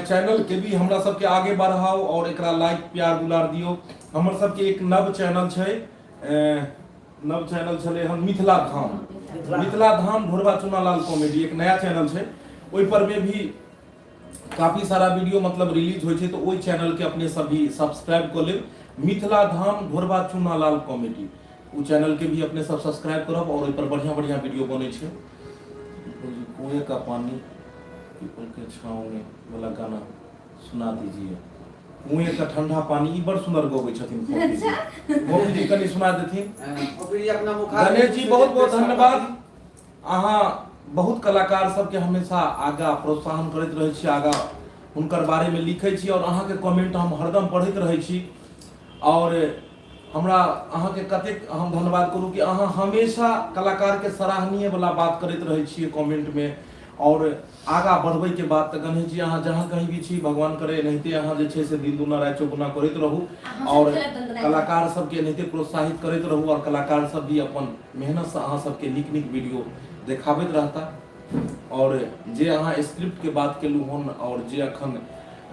चैनल के भी हमरा सबके आगे बढ़ाओ और एकरा लाइक प्यार दुलार दियौ हमर सबके एक नव चैनल छै नव चैनल छलै हन मिथिला धाम मिथिला धाम ढोरबा चुनालाल कॉमेडी एक नया चैनल छै ओहि पर में भी काफी सारा वीडियो मतलब रिलीज होइ छै तऽ ओहि चैनल के अपने सब भी सब्सक्राइब कऽ लेब मिथिला धाम ढोरबा चुनालाल कॉमेडी ओ चैनल के भी अपने सब सब्सक्राइब करब और ओहि पर बढ़िया बढ़िया वीडियो बनै छै कुएं का पानी पीपल के छाँव में वाला गाना सुना दीजिए कुएं का ठंडा पानी ई बड़ सुंदर गबै छथिन गोपी जी गोपी जी कनि सुना देथिन गोपी जी अपना मुखा गणेश जी बहुत बहुत धन्यवाद अहाँ बहुत कलाकार सबके हमेशा आगा प्रोत्साहन करैत रहै छी आगा हुनकर बारेमे लिखै छी आओर अहाँके कमेंट हम हरदम पढ़ैत रहै छी आओर हमरा अहाँके कतेक हम धन्यवाद करू कि अहाँ हमेशा कलाकारके सराहनीय वला बात करैत रहै छियै कमेंटमे आओर आगा बढ़बैके बात तऽ गणेश जी अहाँ जहाँ कहीं भी छी भगवान करे एनाहिते अहाँ जे छै से दिन दुना राति चौगुना करैत रहू आओर कलाकार सबके एनाहिते प्रोत्साहित करैत रहू आओर कलाकार सब भी अपन मेहनतसँ अहाँ सबके नीक नीक वीडियो देखाबैत रहता आओर जे अहाँ स्क्रिप्टके बात केलहुँ हन आओर जे अखन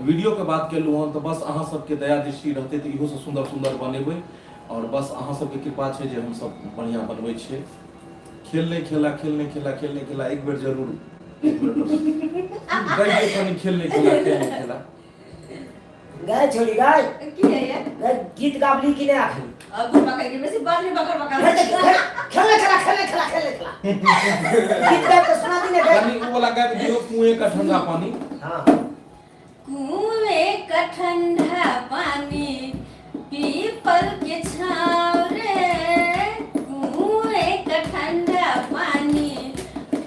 वीडियोके बात केलहुँ हन तऽ बस अहाँ सबके दया दृष्टि रहतै तऽ इहोसँ सुन्दर सुन्दर बनेबै आओर बस अहाँ सबके कृपा छै जे हमसब बढ़िआँ बनबै छियै खेल नहि खेला खेल नहि खेला खेल नहि खेला एक बेर जरूर एक बेर गाइए कनि खेल नहि खेला खेल नहि खेला गाय छोड़ी गाय की है ये गाय गीत गाबली कि नहि आखिर अब पकड़ के बेसी बात नहीं पकड़ पकड़ खेलने खेला खेलने खेला खेलने खेला गीत गाय के सुना दी ने गाय कनि उ वाला गाबि दियौ कुएं का ठंडा पानी हाँ कुएं का ठंडा पानी पीपल के छाँव रे कुएं का ठंडा पानी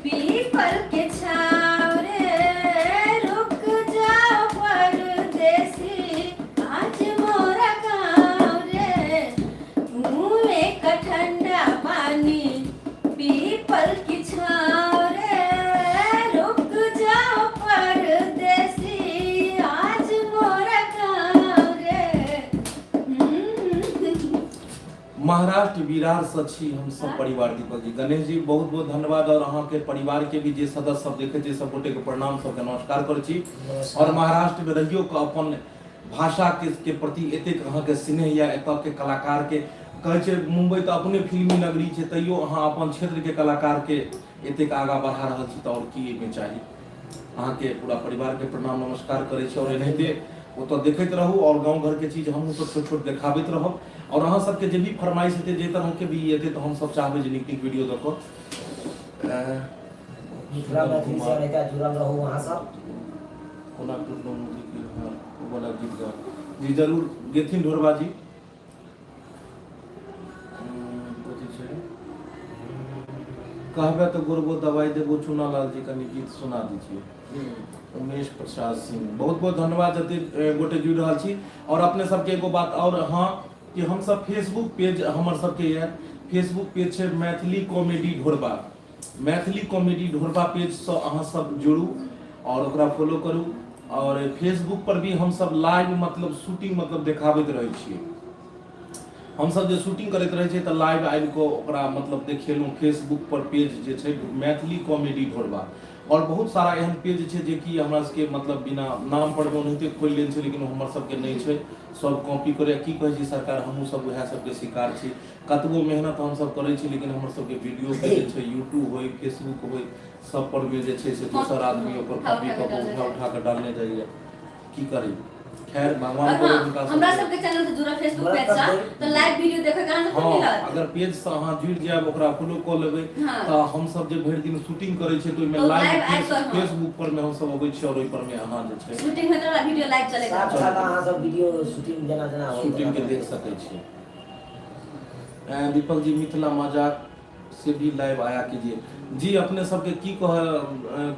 पीपल के छाँव रे रुक जाओ परदेसी आज मोरा गाँव रे कुएं का ठंडा पानी पीपल की छाँव रे रुक जाओ परदेसी आज मोरा गाँव रे महाराष्ट्र विरार से छी हम सब परिवार दीपक जी गणेश जी बहुत बहुत धन्यवाद और अहाँ के परिवार के भी जे सदस्य सब देखे छी सब गोटे के प्रणाम सबके नमस्कार करै छी और महाराष्ट्र में रहियो के अपन भाषा के प्रति एतेक अहाँ के स्नेह या एतऽ के कलाकार के कहै छै मुंबई तऽ अपने फिल्मी नगरी छै तैयो अहाँ अपन क्षेत्र के कलाकार के एतेक आगाँ बढ़ा रहल छी तऽ और की एहिमे चाही अहाँके पूरा परिवार के प्रणाम नमस्कार करै छी और एनाहिते ओतऽ देखैत रहू आओर गाँव घरके चीज हमहूँ सब छोट छोट देखाबैत रहब आओर अहाँ सबके जे भी फरमाइश हेतै जे तरहके भी एतै तऽ हमसब चाहबै जे नीक नीक वीडियो दऽ कऽ मिथिला मैथिली से एनाहिते जुड़ल रहू अहाँ सब। कोना टूटलो मोती के हार ओ वाला गीत गा जी जरूर गेथिन ढोरबा जी। कथी छै कहबे तऽ गोरबो दवाई देबो चुना लाल जी कनि गीत सुना दीजिए। उमेश प्रसाद सिंह बहुत बहुत धन्यवाद जते गोटे जुड़ि रहल छी। और अपने सबके एगो बात और हाँ कि हम सब फेसबुक पेज हमर सबके यऽ फेसबुक पेज छै Maithili comedy Dhorba. Maithili comedy Dhorba page से अहाँ सब जुड़ू और ओकरा फॉलो करू। और फेसबुक पर भी हम सब लाइव मतलब शूटिंग मतलब देखाबैत रहै छियै। हम सब जे शूटिंग करैत रहै छियै तऽ लाइव आबि कऽ ओकरा मतलब देखेलहुँ फेसबुक पर पेज जे छै मैथिली कॉमेडी ढोरबा। और बहुत सारा एहन पेज छै जे कि हमरा सबके मतलब बिना नाम पर मे ओनाहिते खोलि लेल छै लेकिन हमर सबके नहि छै, सब कॉपी करैए। की कहै छी सरकार, हमहूँ सब उएह सबके शिकार छी। कतबो मेहनत हमसब करै छी लेकिन हमर सबके वीडियो के जे छै यूट्यूब होइ फेसबुक होइ सब पर मे जे छै से दोसर आदमी ओकर कॉपी कऽ कऽ उठा उठा कऽ डालने जाइए। की करी, खैर भगवान करे हुनका हमरा सबके चैनल से जुड़ल फेसबुक पेज से तऽ लाइव वीडियो देखै के अहाँ सबके मिलत। अगर पेज से अहाँ जुड़ि जायब ओकरा फॉलो कऽ लेबै तऽ हम सब जे भरि दिन शूटिंग करै छियै तऽ ओहिमे लाइव फेसबुक पर मे हम सब अबै छियै और ओहि पर मे अहाँ जे छै शूटिंग होइत रहल वीडियो लाइव चलैत रहल। साथ अहाँ सब वीडियो शूटिंग जेना जेना शूटिंग के देख सकै छियै। दीपक जी मिथिला मजाक से भी लाइव आया कीजिए जी। अपने सबके की कह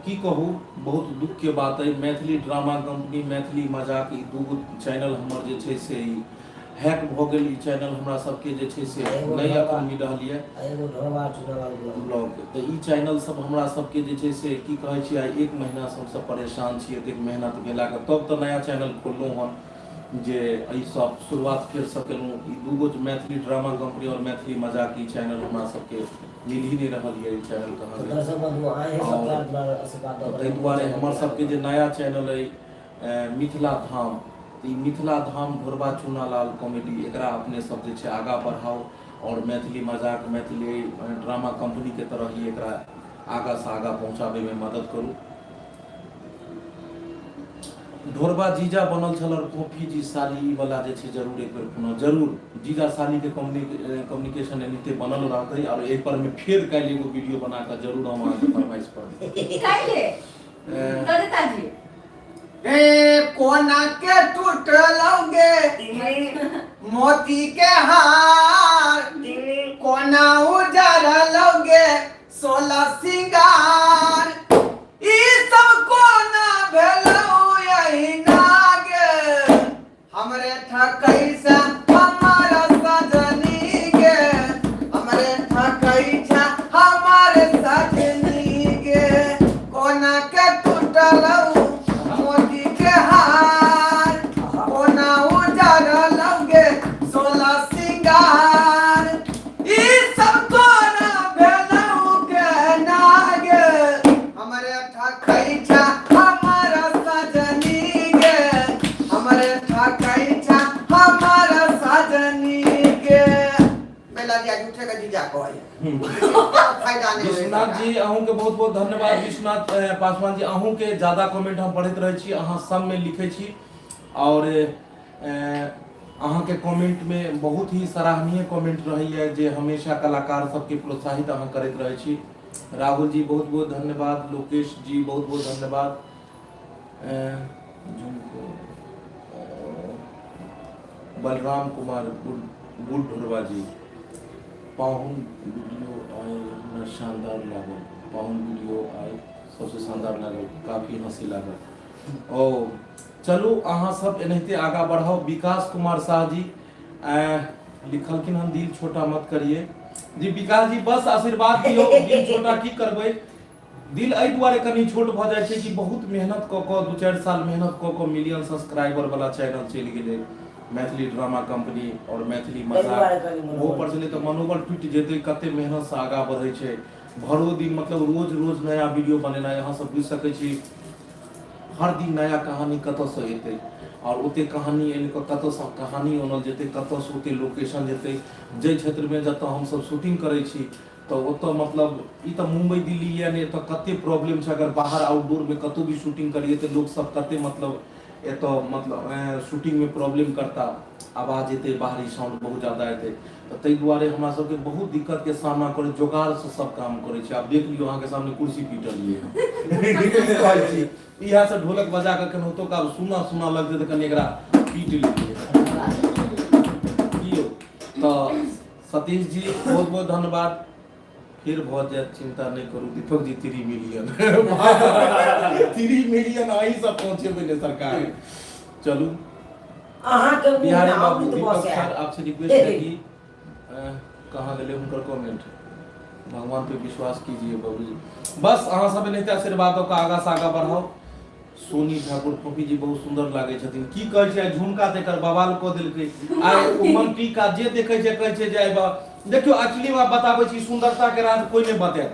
की कहू, बहुत दुख के बात है। मैथिली ड्रामा कंपनी मैथिली मजाक ई दूगो चैनल हमर जे छै से ई हैक भऽ गेल। ई चैनल हमरा सबके जे छै से नहि एखन मिल रहल यऽ ब्लॉग। तऽ ई चैनल सब हमरा सबके जे छै से की कहै छी, आइ एक महीना से हमसब परेशान छी। एतेक मेहनत भेलाके तब तऽ नया चैनल खोललहुँ हन जे एहि सब शुरुआत फेरसँ केलहुँ। ई दूगो मैथिली ड्रामा कंपनी और मैथिली मजाक ई चैनल हमरा सबके मिल ही नहि रहल यऽ। ई चैनल कहाँ गेल? ताहि दुआरे हमर सबके जे नया चैनल अइ मिथिला धाम, तऽ ई मिथिला धाम ढोरबा चूनालाल कॉमेडी एकरा अपने सब जे छै आगाँ बढ़ाउ और मैथिली मजाक मैथिली ड्रामा कंपनी के तरह ही एकरा आगाँ से आगाँ पहुँचाबैमे मदद करू। ढोरबा जीजा बनल छल और फोफी जी साली वाला जे छै जरूर एक बेर पुनः जरूर जीजा साली के कम्युनिकेशन एनाहिते बनल रहतै। और एहि पर में फेर काल्हि एगो वीडियो बना कऽ जरूर हम अहाँके फरमाइश पर काल्हि ललिता जी ए कोना के टूटलौगे मोती के हार, कोना उजरलौगे 16 सिंगार, ई सब कोना भेलौ यही नागे, हमरे ठकैसा हमार सजनी गे, हमरे ठकैसा हमार सजनी गे, कोना के टूटलौ मोती के हार, कोना उजरलौ गे 16 सिंगार, ई सब कोना भेलौ के नागे, हमरे ठकैछा हमार सजनी गे, हमरे ठकैछा हमार सजनी गे। बेला जी आज उठे के जीजा कहै फायदा नहीं। विश्वनाथ जी अहूँ के बहुत बहुत धन्यवाद। विश्वनाथ पासवान जी अहूँ के ज्यादा कमेंट हम पढ़ैत रहै छी, अहाँ सब में लिखै छी और अहाँ के कमेंट में बहुत ही सराहनीय कमेंट रहैया जे हमेशा कलाकार सबके प्रोत्साहित अहाँ करैत रहै छी। राहुल जी बहुत बहुत धन्यवाद, लोकेश जी बहुत बहुत धन्यवाद। बलराम कुमार गुड ढोरबा जी पाहुन वीडियो आए हमरा शानदार लागल, पाहुन वीडियो आए सबसे शानदार लागल, काफी हंसी लागल। ओ चलू अहाँ सब एनाहिते आगाँ बढ़ाउ। विकास कुमार शाह जी लिखलखिन हन दिल छोटा मत करिए जी। विकास जी बस आशीर्वाद दियौ, दिल छोटा की करबै, दिल एहि दुआरे कनि छोट भऽ जाइ छै कि बहुत मेहनत कऽ कऽ 2-4 साल मेहनत कऽ कऽ मिलियन सब्सक्राइबर वाला चैनल चलि गेलै मैथिली ड्रामा कंपनी और मैथिली मजाक, ओहो पर छलै तऽ मनोबल टूटि जेतै। कते मेहनतसँ आगाँ बढ़ै छै, भरो दिन मतलब रोज रोज नया वीडियो बनेनाइ, अहाँ सब बुझि सकै छी हर दिन नया कहानी कतऽसँ एतै और ओते कहानी आनि कऽ कतऽसँ कहानी आनल जेतै, कतऽसँ ओते लोकेशन जेतै। जाहि क्षेत्रमे जतऽ हमसब शूटिंग करै छी तऽ ओतऽ मतलब ई तऽ मुम्बई दिल्ली यऽ ने, एतऽ कते प्रॉब्लम छै। अगर बाहर आउटडोरमे कतहु भी शूटिंग करियै तऽ लोकसब कते मतलब एतऽ मतलब शूटिंगमे प्रॉब्लम करता, आवाज एतै, बाहरी साउंड बहुत ज्यादा एतै, तऽ ताहि दुआरे हमरा सबके बहुत दिक्कतके सामना करै, जोगाड़सँ सब काम करै छै। आब देख लियौ, अहाँके सामने कुर्सी पीटलियै हँ, कहै छी इएह सब ढोलक बजा कऽ केनाहितो कऽ आब सुना सुना लगतै तऽ कनि एकरा पीट लेलियै। की यौ, तऽ सतीश जी बहुत बहुत धन्यवाद। फेर भऽ जायत, चिंता नहि करू दीपक जी। 3 मिलियन, 3 मिलियन अहीं सब पहुँचेबै ने सरकार। चलू अहाँके मुँह मे बिहारी बाबू अमृत दीपक बसै। सर आपसे रिक्वेस्ट है कि कहाँ गेलै हुनकर कमेंट? भगवान पे विश्वास कीजिए बाबूजी। बस अहाँ सब एनाहिते आशीर्वाद दऽ कऽ आगाँ से आगाँ बढ़ाउ। सोनी ठाकुर फोफी जी बहुत सुंदर लागै छथिन। की कहै छै, आइ झुमका तऽ एकर बवाल कऽ देलकै। आइ ओ मनटीका जे देखै छै कहै छै जे आइ देखियौ, एक्चुअली मे बताबै छी, सुंदरता के राज कोई नहि बतायत।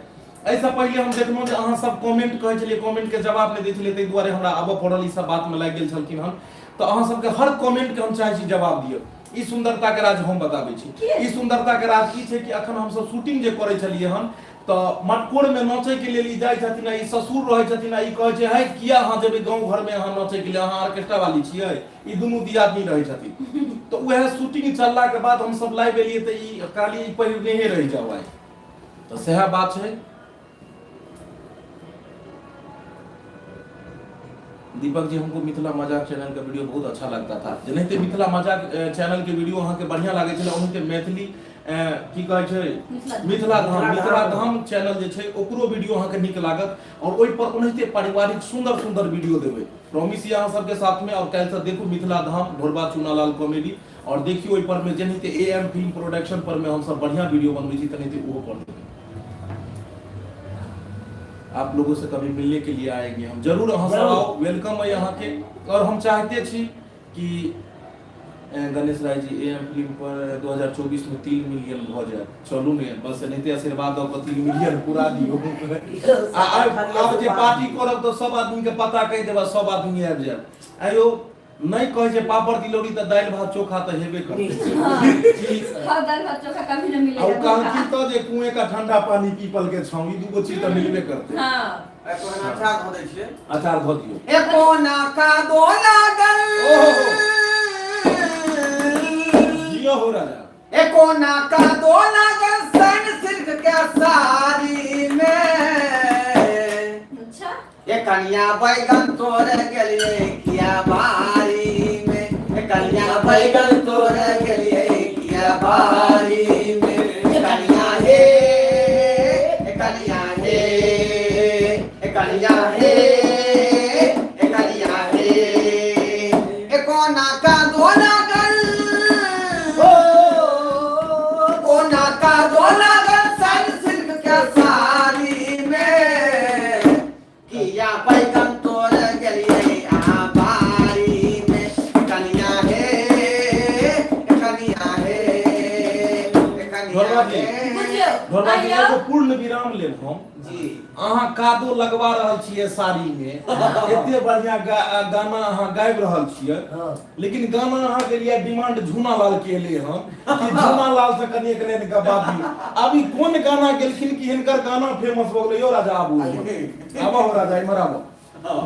एहिसँ पहिले हम देखलहुँ जे अहाँ सब कमेंट कहै छलियै, कमेंट के जवाब नहि दै छलियै, ताहि दुआरे हमरा आबऽ पड़ल। ई सब बात मे लागि गेल छलखिन हन, तऽ अहाँ सबके हर कमेंट के हम चाहै छी जवाब दिअ। ई सुंदरता के राज हम बताबै छी। ई सुंदरता के राज ई छै कि अखन हमसब शूटिंग जे करै छलियै हन तऽ मटकोर मे नाचै के लेल ई जाइ छथिन आ ई ससुर रहै छथिन आ ई कहै छै, है किया अहाँ जेबै गाँव घर मे अहाँ नाचै के लेल, अहाँ ऑर्केस्ट्रा वाली छियै। ई दुनू दियादनी रहै छथिन। तऽ उएह शूटिंग चलला के बाद हमसब लाइव एलियै तऽ ई कहलियै ई पहिरनेहे रहि जाउ आइ, तऽ सएह बात छै। दीपक जी, हमको मिथिला मजाक चैनल का वीडियो बहुत अच्छा लगता था। जेनाहिते मिथिला मजाक चैनल के वीडियो अहाँके बढ़िया लागै छलै, ओनाहिते मैथिली की कहै छै, मिथिला धाम, मिथिला धाम चैनल जे छै ओकरो वीडियो अहाँके नीक लागत और ओहि पर ओनाहिते पारिवारिक सुंदर सुंदर वीडियो देबै, प्रॉमिस ये अहाँ सबके साथ में। और काल्हि से देखू मिथिला धाम ढोरबा चूनालाल कॉमेडी और देखियौ ओहि पर में जेनाहिते ए एम फिल्म प्रोडक्शन पर में हमसब बढ़िया वीडियो बनबै छी तेनाहिते ओहो पर देबै। आप लोगों से कभी मिलने के लिए आएंगे हम जरूर। अहाँ सब आओ, welcome है यहाँ के। और हम चाहते छी कि Ganesh Rai ji A M film पर 2024 में 3 मिलियन भऽ जायत। चलू ने, बस एनाहिते आशीर्वाद दऽ कऽ 3 मिलियन पूरा दियौ। आ आब जे पार्टी करब तऽ सब आदमी के पता कहि देब, सब आदमी आबि जायत। आयो नहि कहै छै पापड़ तिलौरी तऽ दालि भात चोखा तऽ हेबे करतै। हाँ, दाल भात चोखा कभी न आ मिलेगा। ओ कहलखिन तऽ जे कुएं का ठंडा पानी पीपल के छाँव, ई दूगो चीज तऽ मिलबे करतै। हाँ। एक ओहन अचार धऽ दै छियै। अचार धऽ दियौ। ए कोना कादो लागल। ओहो। जियो हो राजा। ए कोना कादो लागल सन सिल्क के साड़ी में। अच्छा। ए कनिया बैगन तोड़े गेलियै किया बारी में, ए कनिया बैगन तोड़े गेलियै किया बारी में, ए कनिया हे, ए कनिया हे, ए कनिया हे, ए कनिया हे, ए कोना कादो लागल, कोना कादो लागल सन सिल्क के साड़ी में, किया बैगन तोड़ गेलियै अहाँ बारी में, कनिया हे, कनिया हे, कनिया ढोलवा जी। हे। बुझियौ। ढोलवा जी, आइयौ। एगो पूर्ण विराम लेब हम। जी। अहाँ कादो लगवा रहल छियै साड़ी में, एते बढ़िया गाना अहाँ गाबि रहल छियै, लेकिन गाना अहाँ के लिए डिमांड झूना लाल के एलै हन कि झूना लाल से कनि एक लाइन गवा दियौ। आब ई कोन गाना गेलखिन कि हिनकर गाना फेमस भऽ गेलै? यौ राजा, आबू इम्हर। आबऽ हो राजा, इम्हर आबऽ।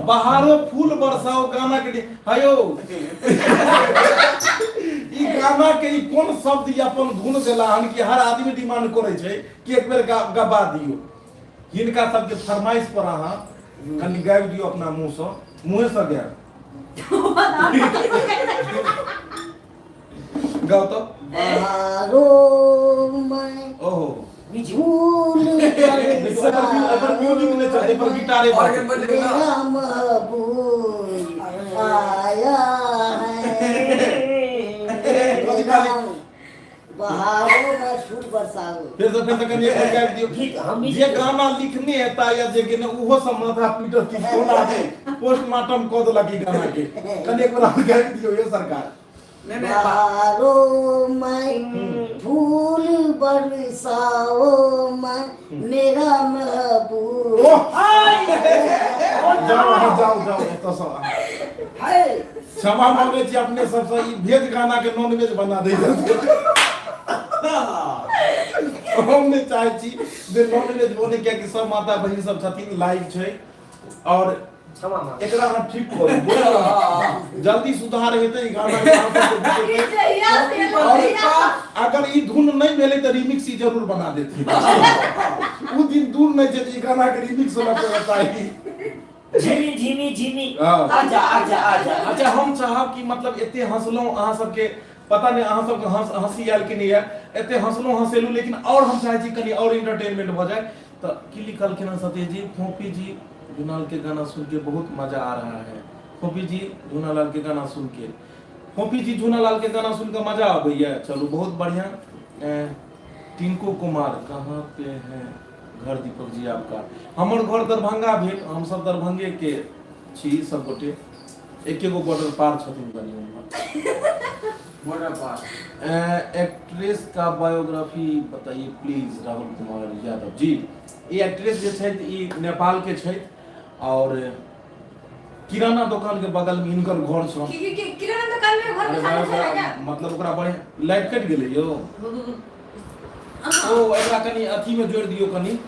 बहारो फूल बरसाओ गाना के हयो, ई गाना के ई कोन शब्द ई अपन धुन देला हन कि हर आदमी डिमांड करै छै कि एक बेर गवा दियौ? हिनका सबके फरमाइश पर अहाँ कनि गाबि दियौ अपना मुँहसँ, मुँहेसँ गायब गाओ तो। बहारो मैं ओहो झूल देखो, एकर म्यूजिक नहि चलतै, एकर गिटारे ऑर्गन बजतै। बजेबै ना। मेरा महबूब आया है, मेरा बहारों में फूल बरसाओ। फेर से कनि एक बेर गाबि दियौ। गीत हम जे गाना लिखने हेता या जे गेने ओहो सब माथा पीटत कि कोना पोस्टमार्टम कऽ देलक ई गाना के। कनि एक बेर और गाबि दियौ यौ सरकार। नहीं नहीं बहारों में फूल बरसाओ मैं मेरा महबूब। ओह, जाओ अहाँ, जाओ जाओ ओतऽ सँ अहाँ। है क्षमा मांगे छी अपने सबसँ, ई भेज गाना के नॉन वेज बना दै छथिन। हम नहि चाहै छी जे नॉन वेज बने, कियाकि सब माता बहिन सब छथिन, लाइव छै और क्षमा मांग। एकरा अहाँ ठीक करू बुझलियै? जल्दी सुधार हेतै ई गाना के अहाँ सबके ई बुझेतै। जहिया से और जहिया अगर ई धुन नहि भेलै तऽ रिमिक्स ई जरूर बना देथिन ओ दिन दूर नहि छै जे ई गाना के रिमिक्स होना चाही। झिमी झिमी झिमी। हाँ। आजा आजा आजा। अच्छा, हम चाहब कि मतलब एते हंसलहुँ अहाँ सबके, पता नहि अहाँ सबके हंसी आयल कि नहि आयल, एते हंसलहुँ हंसेलहुँ, लेकिन और हम चाहै छी कनि और एंटरटेनमेंट भऽ जाय। तऽ की लिखलखिन हँ सतीश जी? फोपी जी झुनाल के गाना सुन के बहुत मजा आ रहा है। फोपी जी झुनालाल के गाना सुन के, फोपी जी झुनालाल के गाना सुन के मजा आबैया। चलू बहुत बढ़िया। टिंकू कुमार कहाँ पे हैं घर दीपक जी आपका? हमर घर दरभंगा भेल, हम सब दरभंगे के छी सब गोटे, एके गो बॉर्डर पार छथिन कनि उम्हर। बॉर्डर पार। एक्ट्रेस का बायोग्राफी बताइए प्लीज राहुल कुमार यादव जी। ई एक्ट्रेस जे छथि ई नेपाल के छथि और किराना दुकान के बगल में हिनकर घर छनि। की की किराना दुकान में घर के अरे सामने भाई, छलै क्या? मतलब ओकरा बढ़िया लाइट कटि गेलै यौ। ओ एकरा कनि अथी में जोड़ि दियौ कनि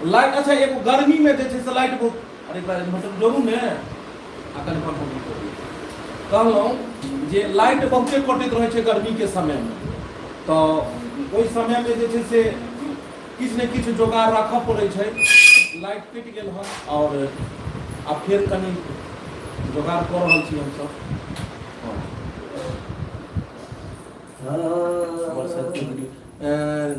लाइट। अच्छा एगो गर्मी में जे छै से लाइट बहुत, अरे एकरा इन्वर्टर जोड़ू ने आ कनि पंखा बंद कऽ दियौ। कहलहुँ जे लाइट बहुते कटैत रहै छै गर्मी के समय में, तऽ ओहि समय में जे छै से किछु ने किछु जोगाड़ राखऽ पड़ै छै। लाइट कटि गेल हन और आब फेर कनि जोगाड़ कऽ रहल छी हमसब। हँ बरसात के वीडियो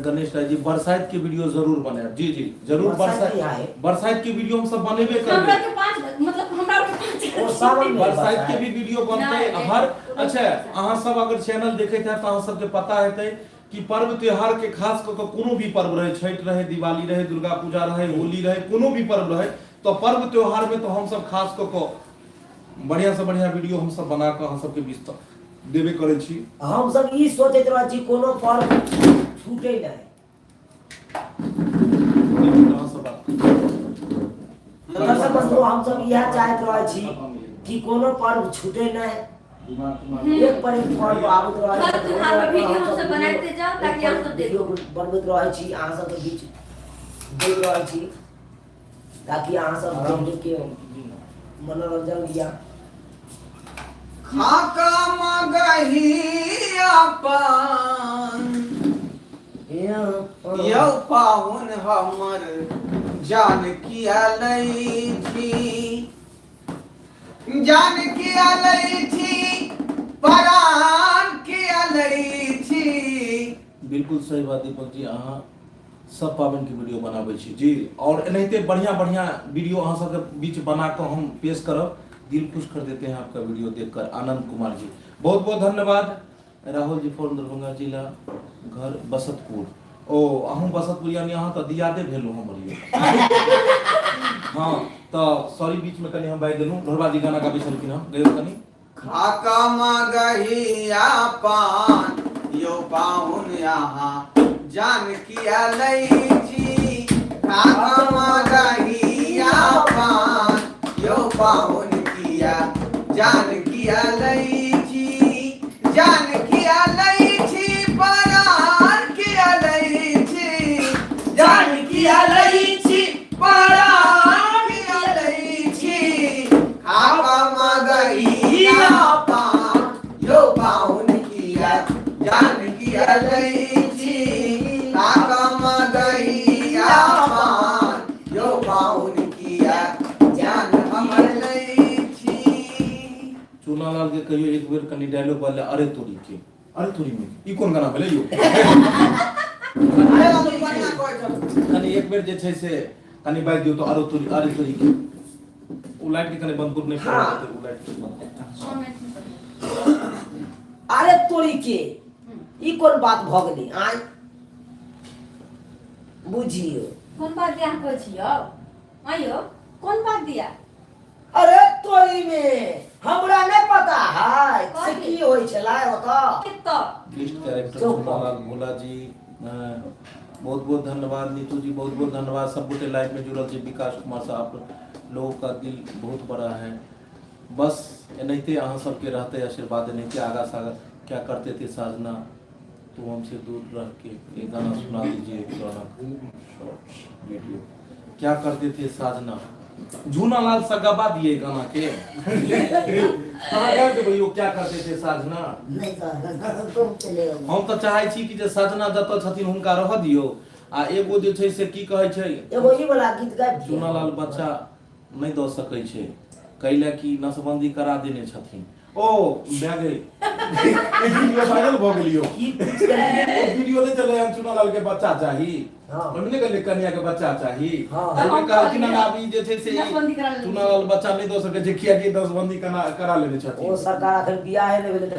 गणेश राय जी, बरसात के वीडियो जरूर बनायब। जी जी जरूर। बरसात बरसात की है? बरसात के वीडियो हम सब बनेबे हमरा करबै। के पांच, मतलब हमरा के पांच ओ सावन में बरसात के भी वीडियो बनतै। नहि, हर नहि। अच्छा अहाँ सब अगर चैनल देखैत हैब तऽ अहाँ सबके पता हेतै कि पर्व त्योहार के खास कऽ कऽ कोनो भी पर्व रहै, छठि रहै, दिवाली रहै, दुर्गा पूजा रहै, होली रहै, कोनो भी पर्व रहै, तऽ पर्व त्योहार में तऽ हमसब खास कऽ कऽ बढ़िया से बढ़िया वीडियो हमसब बना कऽ अहाँ सबके बीच तऽ देबे करै छी। हमसब ई सोचैत रहै छी कोनो पर्व छूटे नहि। अहाँ सब बात दर्शक बंधु, हमसब इएह चाहैत रहै छी कि कोनो पर्व छूटे नहि, एक पर एक पर्व आबैत रहै। हर त्योहार पर वीडियो हमसब बनाइते जाउ ताकि अहाँ सब देखू। वीडियो बनबैत रहै छी, अहाँ सबके बीच दैत रहै छी ताकि अहाँ सब देख के मनोरंजन लिअ। खाका मगही अपन यौ पाहुन हमर जान किया लै छी, जान किया लै छी, परान किया लै छी। बिल्कुल सही बात दीपक जी, अहाँ सब पाबनि के वीडियो बनाबै छी जी, और एनाहिते बढ़िया बढ़िया वीडियो अहाँ सबके बीच बना कऽ हम पेश करब। दिल खुश कर देते हैं आपका वीडियो देखकर आनंद कुमार जी, बहुत बहुत धन्यवाद। राहुल जी फ्रॉम दरभंगा जिला, घर बसतपुर। ओ अहूँ बसतपुर, यानी अहाँ तऽ दियादे भेलहुँ हमर यौ। हाँ तऽ सॉरी बीच में कनि हम बाजि देलहुँ। ढोरबा जी गाना गाबै छलखिन हँ, गैयौ कनि। खाका मगहिया पान यौ पाहुन अहाँ जान किया लै छी, खाका मगहिया पान यौ पाहुन किया जान किया लै छी, जान किया लै छी, परान किया लै छी, जान किया लै छी, परान किया लै छी, खाका मगहिया पान यौ पाहुन किया जान किया लै छी, खाका मगहिया पान यौ पाहुन किया जान हमर लै छी। चूनालाल के कहियो एक बेर कनि डायलॉग बोलले, अरे तोरी के, अरे तोरी में ई कोन गाना भेलै यौ? अरे बाबू, बढ़िआँ कहै छौ। कनि एक बेर जे छै से कनि बाजि दियौ तऽ, अरे तोरी, अरे तोरी के। ओ लाइट के कनि बंद करू, नहि हाँ। ओ लाइट के बंद करू। अरे तोरी के, ई कोन बात भऽ गेलै? आँय बुझियौ कोन बात दिया अहाँ कहै छी यौ? आँय यौ, कोन बात दिया? अरे तोरी में हमरा नहीं पता है से की होई छलै ओतऽ। कतऽ? बेस्ट कैरेक्टर चुप। सोनालाल भोला जी, बहुत बहुत धन्यवाद। नीतू जी बहुत बहुत धन्यवाद। सब गोटे लाइव में जुड़ल छी। विकास कुमार साहब, लोगों का दिल बहुत बड़ा है। बस एनाहिते अहाँ सबके रहते आशीर्वाद, एनाहिते आगा से आगा। क्या करते थे साजना तू हमसे दूर रह के, ये गाना सुना दीजिए, पुराना शॉर्ट वीडियो। क्या करते थे साजना। झूनालाल से गवा दिए गाना के। अहाँ गाबि देबै यौ, क्या करते थे साजना? नहि सर, तुम चले। हम तऽ चाहै छी कि जे सजना जतऽ छथिन हुनका रहऽ दियौ, आ एगो जे छै से की कहै छै, एगो ई वाला गीत गाबि दियौ। चूनालाल बच्चा नहि दऽ सकै छै, कैले कि नसबंदी करा देने छथिन। ओ भए गेल, ई वीडियो वायरल भऽ गेल यौ। की पूछि देलियै? ओ वीडियो नहि चलै हम चुनालाल के बच्चा चाही। हाँ। ओहिमे नहि कहलियै कन्या के बच्चा चाही? हाँ। ओहिमे कहलखिन हन आब ई जे छै से ई नसबंदी करा लेने। चुनालाल बच्चा नहि दऽ सकै छै, कियाकि नसबंदी करा लेने ओ छथिन। सरकार अखन बियाहे नहि भेलै तऽ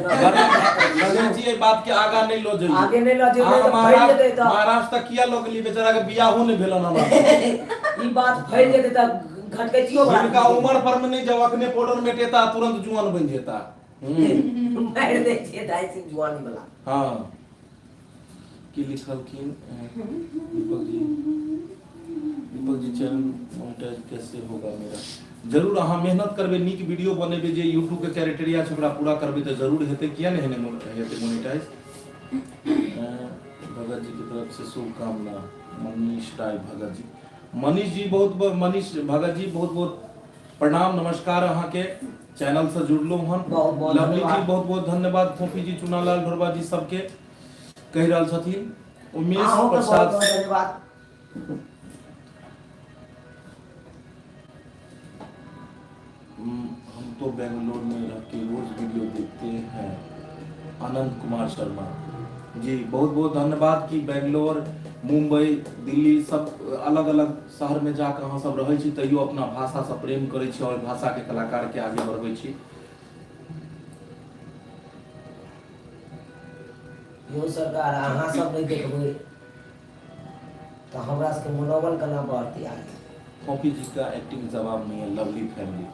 गणेश जी, एहि बात के आगा नहि लऽ जइयौ। आगे नहि लऽ जइयौ, अहाँ नहि तऽ फैल महाराष्ट्र जेतै तऽ। महाराष्ट्र तक किया लऽ गेलियै? बेचारा के बियाहो नहि भेलन हमरा। ई बात फैल जेतै तऽ घटकैतियो बला। हिनका उमर पर में नहि जाउ, अखने पाउडर मेटेता तुरंत जुआन बनि जेता। मारि दै छियै दाइ सिंह जुआनी वाला। हाँ, की लिखलखिन दीपक जी? दीपक जी, चैनल मोनेटाइज कैसे होगा मेरा? जरूर अहाँ मेहनत करबै, नीक वीडियो बनेबै, जे यूट्यूब के क्राइटेरिया छै ओकरा पूरा करबै तऽ जरूर हेतै। किया नहि हेतै मोनेटाइज? भगत जी के तरफ से शुभकामना, मनीष राय भगत जी। मनीष जी बहुत बहुत, मनीष भगत जी बहुत बहुत प्रणाम, नमस्कार। अहाँके चैनल से जुड़लहुँ हन। बहुत बहुत लवली जी, धन्यवाद। बहुत बहुत धन्यवाद। फोफी जी, चुनालाल ढोरबा जी, सबके कहि रहल छथिन। उमेश अहूँके बहुत प्रसाद बहुत धन्यवाद। हम तो बेंगलोर में रह के रोज वीडियो देखते हैं, आनंद कुमार शर्मा जी। बहुत बहुत धन्यवाद कि बेंगलोर, मुंबई, दिल्ली सब अलग अलग शहर में जाकर अहाँ सब रहै छी, तैयो अपना भाषा से प्रेम करै छी और भाषा के कलाकार के आगे बढ़बै छी। यौ सरकार, अहाँ सब नहि देखबै तऽ हमरा सबके मनोबल केना बढ़तै आगे? कॉपी जी का एक्टिंग जवाब नहीं है, लवली फैमिली।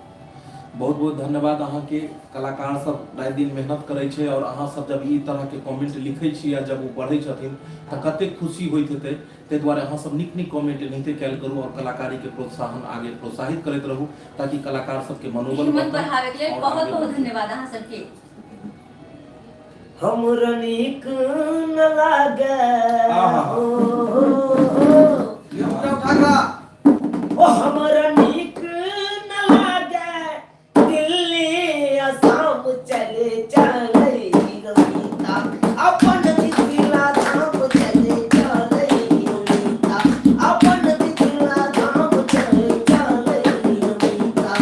बहुत बहुत धन्यवाद अहाँके। कलाकार सब राति दिन मेहनत करै छै और अहाँ सब जब ई तरह के कमेंट लिखै छी या जब ओ पढ़ै छथिन तऽ कतेक खुशी होइत हेतै। ताहि दुआरे अहाँ सब नीक नीक कमेंट एनाहिते कयल करू और कलाकारी के प्रोत्साहन आगे प्रोत्साहित करैत रहू, ताकि कलाकार सबके मनोबल हिम्मत बढ़तनि बढ़ाबे के लेल और बहुत आगे बहुत बढ़तनि। धन्यवाद अहाँ सबके। हमरा नीक न लागे आहा। हो, ये उठा उठा कऽ। ओ हमरा नीक न लागे दिल्ली असम, चले चले रमिता अपन मिथिला धाम, चले चले रमिता अपन मिथिला धाम, चले चले रमिता।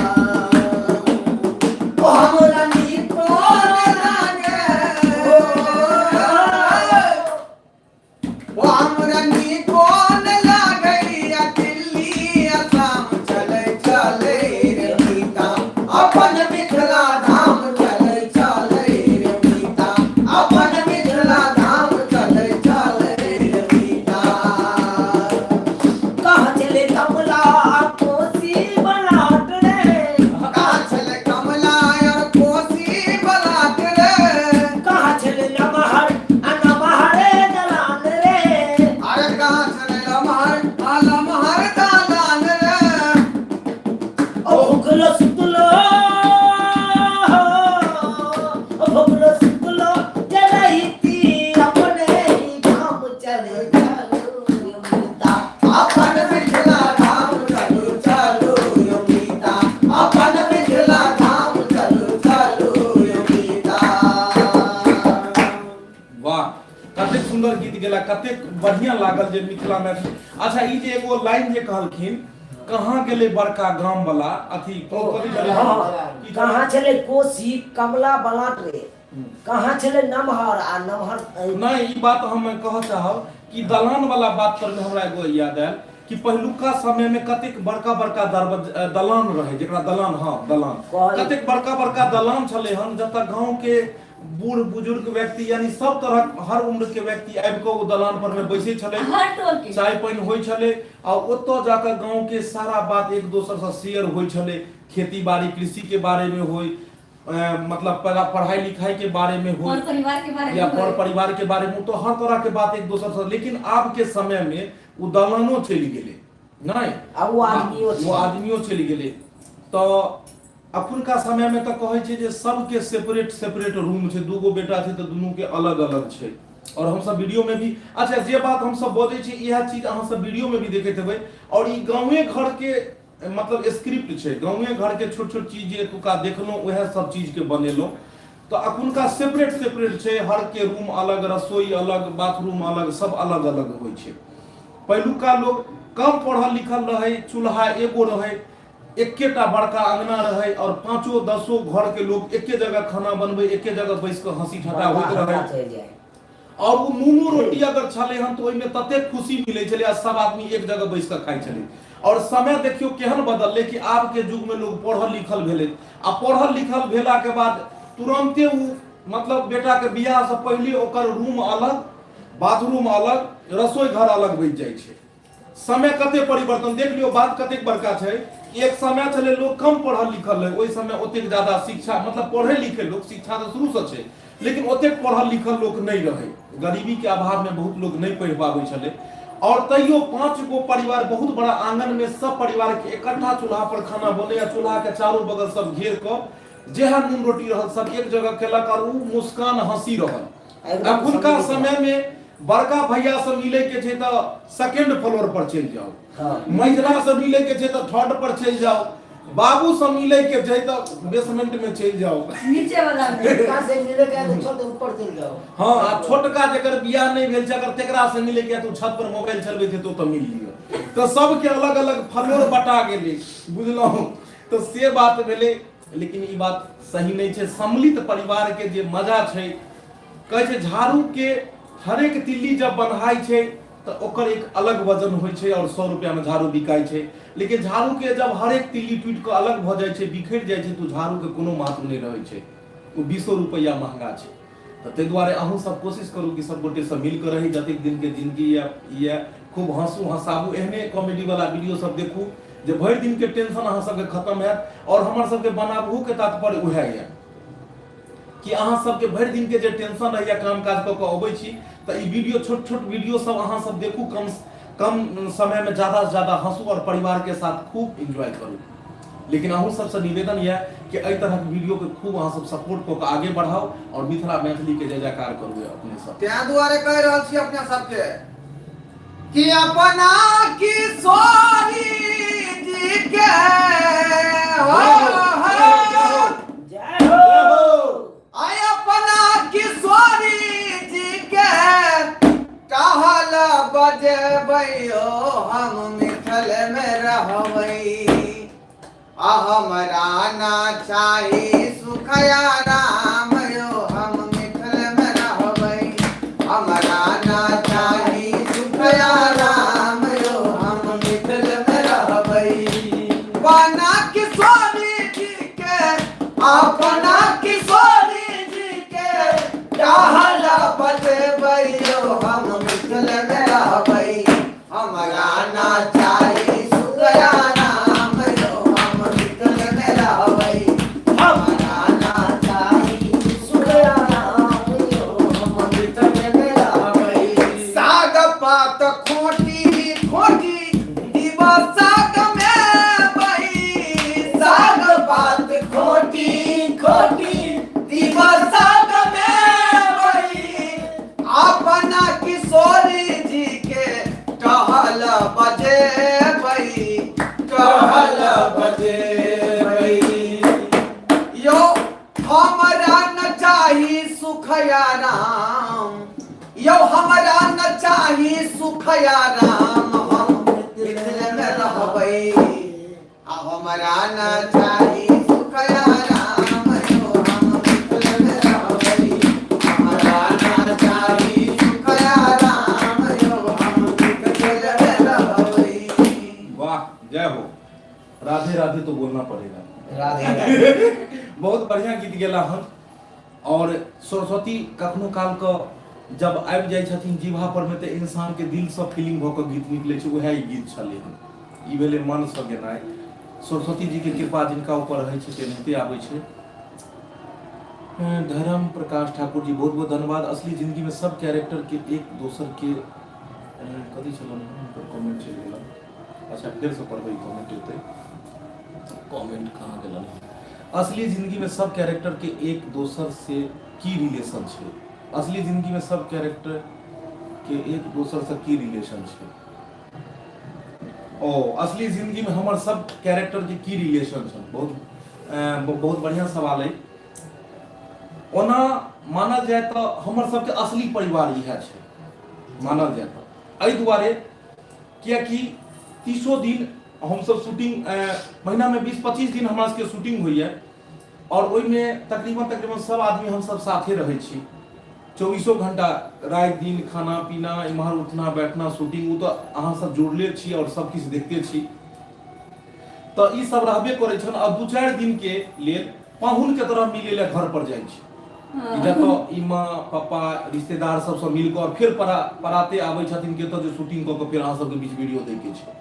ओ हमरा नीक न लागे, ओ हमरा नीको न लागैया दिल्ली असम, चलै चलै रे मीता अपन मिथिला धाम, चलै चलै रे मीता अपन मिथिला धाम, चलै चलै रे मीता। कहाँ चले कमला कोसी बलाट रे? कहाँ छलै कमला और कोसी बलाट रे? कहाँ छले नमहर आ नमहरे दलान रे? अरे कहाँ छलै लमहर आ लमहर दालान रे? ओ भुखलो सुतलो, ओ भुखलो सुतलो जरैती अपने ही धाम, चले चलो यमुना अपन मिथिला धाम, चलू चलू योगिता अपन मिथिला धाम, चलू चलू योगिता। वाह, कतेक सुंदर गीत गेला, कतेक बढ़िया लागल जे मिथिला में। अच्छा, ई जे एगो लाइन जे कहलखिन, कहाँ गेलै बड़का गाम वाला अथी, कथी छलै? हाँ, की छलै? कहाँ छले कोसी कमला बलाट रे, कहाँ छले नमहर आ नमहर? नहि, ई बात हम कहऽ चाहब कि दलान वाला बात पर में हमरा एगो याद आयल कि पहिलुका समय में कतेक बड़का बड़का दलान रहे, जेकरा दलान, हाँ दलान, कतेक बड़का बड़का दलान छलै हन, जतऽ गांव के बूढ़ बुजुर्ग व्यक्ति, यानी सब तरह हर उम्र के व्यक्ति आबि कऽ ओ दलान पर में बैसै छलै, हर टोल के चाय पानि होइ छलै आ ओतऽ जाकऽ गांव के सारा बात एक दोसर से शेयर होइ छलै। खेती बाड़ी, कृषि के बारे में होइ, मतलब पढ़ाई लिखाई के बारे में हो, पर परिवार के बारे या में पर होय। परिवार के बारे में, तो हर तरह के बात एक दोसर से। लेकिन आब के समय में ओ दलानो चलि गेलै नहि। आ ओ आदमियो ओ आदमियो चलि गेलै। तऽ अखुनका समय में तऽ कहै छै जे सबके सेपरेट सेपरेट रूम छै, दूगो बेटा छै तऽ दुनू के अलग अलग छै। और हमसब वीडियो में भी, अच्छा, जे बात हमसब बजै छी इएह चीज अहाँ सब वीडियो में भी देखैत हेबै और ई गाँवे घर के मतलब स्क्रिप्ट छै गाँवे घरके छोट छोट चीज जे एतुका देखलहुँ उएह सब चीजके बनेलहुँ तऽ अखुनका सेपरेट सेपरेट छै हर के रूम अलग रसोई अलग बाथरूम अलग सब अलग अलग होइ छै पहिलुका लोग कम पढ़ल लिखल रहै चूल्हा एगो रहै एकेटा बड़का अंगना रहै और पांचो दसो घर के लोग एके जगह खाना बनबै एके जगह बैस कऽ हंसी ठट्टा होइत रहै चलि जाय और ओ नूनो रोटी अगर छलै हन तऽ ओहिमे ततेक खुशी मिलै छलै आ सब आदमी एक जगह बैस कऽ खाइ छलै और समय देखियौ केहन बदललै कि आबके युगमे लोग पढ़ल लिखल भेलै आ पढ़ल लिखल भेलाके बाद तुरन्ते ओ मतलब बेटाके बियाहसँ पहिले ओकर रूम अलग बाथरूम अलग रसोई घर अलग बचि जाइ छै समय कते परिवर्तन देख लियौ बात कतेक बड़का छै एक समय छलै लोक कम पढ़ल लिखल रहै ओहि समय ओतेक ज्यादा शिक्षा मतलब पढ़े लिखे लोक शिक्षा तऽ शुरूसँ छै लेकिन ओतेक पढ़ल लिखल लोक नहि रहै गरीबीके अभावमे बहुत लोक नहि पढ़ि पाबै छलै आओर तैयो पाँच गो परिवार बहुत बड़ा आंगनमे सब परिवारके इकट्ठा चूल्हा पर खाना बनै आ चूल्हाके चारू बगल सब घेर कऽ जेहा नून रोटी रहल सब एक जगह केलक आओर ओ मुस्कान हँसी रहल अखुनका समय में बड़का भैया से मिले के छै तऽ सेकंड फ्लोर पर चलि जाओ हाँ। महिला से मिले के छै तऽ थर्ड पर चलि जाओ बाबू से मिले के छै तऽ बेसमेंट में चलि जाओ नीचे वाला में छोटका से मिले के है तो छोड़ दे ऊपर चल जाओ हाँ आ छोटका जकर बियाह नहीं भेल छै अगर तेकरा से मिले के है तऽ छत पर मोबाइल चलबै छै तऽ ओतऽ मिल लिअ तऽ सबके अलग अलग फ्लोर बटा गेलै बुझलहुँ तऽ से बात भेलै लेकिन ई बात सही नहि छै सम्मिलित परिवार के जे मजा छै कहै छै झाड़ू के हरेक तिल्ली जब बन्हाइ छै तऽ ओकर एक अलग वजन होइ छै आओर सौ रुपैआमे झाड़ू बिकाइ छै लेकिन झाड़ूके जब हरेक तिल्ली टूटि कऽ अलग भऽ जाइ छै बिखरि जाइ छै तऽ ओ झाड़ूके कोनो महत्व नहि रहै छै ओ बीसो रुपैआ महंगा छै तऽ ताहि दुआरे अहूँ सब कोशिश करू कि सब गोटे सब मिल कऽ रही जतेक दिनके जिंदगी यऽ ई यऽ खूब हँसू हँसाबू एहने कॉमेडी वाला वीडियो सब देखू जे भरि दिनके टेंशन अहाँ सबके खतम हैत आओर हमर सबके बनाबहूके तात्पर्य उएह यऽ कि अहाँ सबके भरि दिनके जे टेंशन रहैया काम काज कऽ कऽ अबै छी तऽ ई वीडियो छोट छोट वीडियो सब अहाँ सब देखू कम कम समयमे ज्यादासँ ज्यादा हँसू आओर परिवारके साथ खूब एन्जॉय करू लेकिन अहूँ सबसँ निवेदन यऽ कि एहि तरहक वीडियोके खूब अहाँ सब सपोर्ट कऽ कऽ आगे बढ़ाउ आओर मिथिला मैथिलीके जय जयकार करू अपने सब तें दुआरे कहि रहल छी अपने सबके कि अपना किशोरी जी के हो हो जय हो आय अपना किशोरी जी के टहल बजेबै हो हम मिथल में रहबै आ हमरा ना चाही सुखया राम यो हम मिथल में रहबै हमरा ना चाही सुखया राम यो हम मिथल में रहबै बना किशोरी जी के अपना किशोरी जी के टहल बजेबै यो हम मिथल में रहबै हमरा ना चाही सुगरा नाम यो हम मिथल में रहबै हमरा ना चाही सुगरा नाम यो हम मिथल में रहबै साग पात खोटी खोटी दिवस साग में बही साग पात खोटी खोटी दिवस साग में बही अपना किशोरी जी के टहल बजेबै टहल बजेबै यो हमरा न चाही सुखया राम यो हमरा न चाही सुखया राम हम मिथिले में रहबै आ हमरा न चाही सुखया राम यो हम मिथिले में रहबै हमरा न चाही सुखया राम यो हम मिथिले में रहबै वाह जय हो राधे राधे तो बोलना पड़ेगा राधे राधे बहुत बढ़िया गीत गेला हन और सरस्वती कखनो काल के जब आबि जाइ छथिन जीभा पर में तऽ इंसान के दिल से फीलिंग भऽ कऽ गीत निकलै छै उएह ई गीत छलै हन ई भेलै मन से गेनाइ सरस्वती जी के कृपा जिनका ऊपर रहै छै तेनाहिते आबै छै धर्म प्रकाश ठाकुर जी बहुत बहुत धन्यवाद असली जिंदगी में सब कैरेक्टर के एक दोसर के कथी छलनि हुनकर कमेंट चलि गेलनि अच्छा फेरसँ पढ़बै कमेंट एतै कमेंट कहाँ गेलनि असली जिंदगी में सब कैरेक्टर के एक दोसर से की रिलेशन छै असली जिंदगी में सब कैरेक्टर के एक दोसर से की रिलेशन छै ओ असली जिंदगी में हमर सब कैरेक्टर के की रिलेशन छन बहुत बहुत बढ़िया सवाल है ओना मानल जाय तऽ हमर सबके असली परिवार इएह छै मानल जाय तऽ एहि दुआरे कियाकि तीसो दिन हमसब शूटिंग महीनामे 20-25 दिन हमरा सबके शूटिंग होइए आओर ओहिमे तकरीबन तकरीबन सब आदमी हमसब साथे रहै छी चौबीसों घंटा राति दिन खाना पीना इम्हर उठना बैठना शूटिंग ओ तऽ अहाँ सब जुड़ले छी आओर सब किछु देखते छी तऽ ई सब रहबे करै छन आ 2-4 दिन के लेल पाहुन के तरह मिले ले घर पर जाइ छी कि जतऽ ई माँ पापा रिश्तेदार सबसँ मिल कऽ आओर फेर पराते आबै छथिन के तऽ जे शूटिंग कऽ कऽ फेर अहाँ सबके बीच वीडियो दै के छै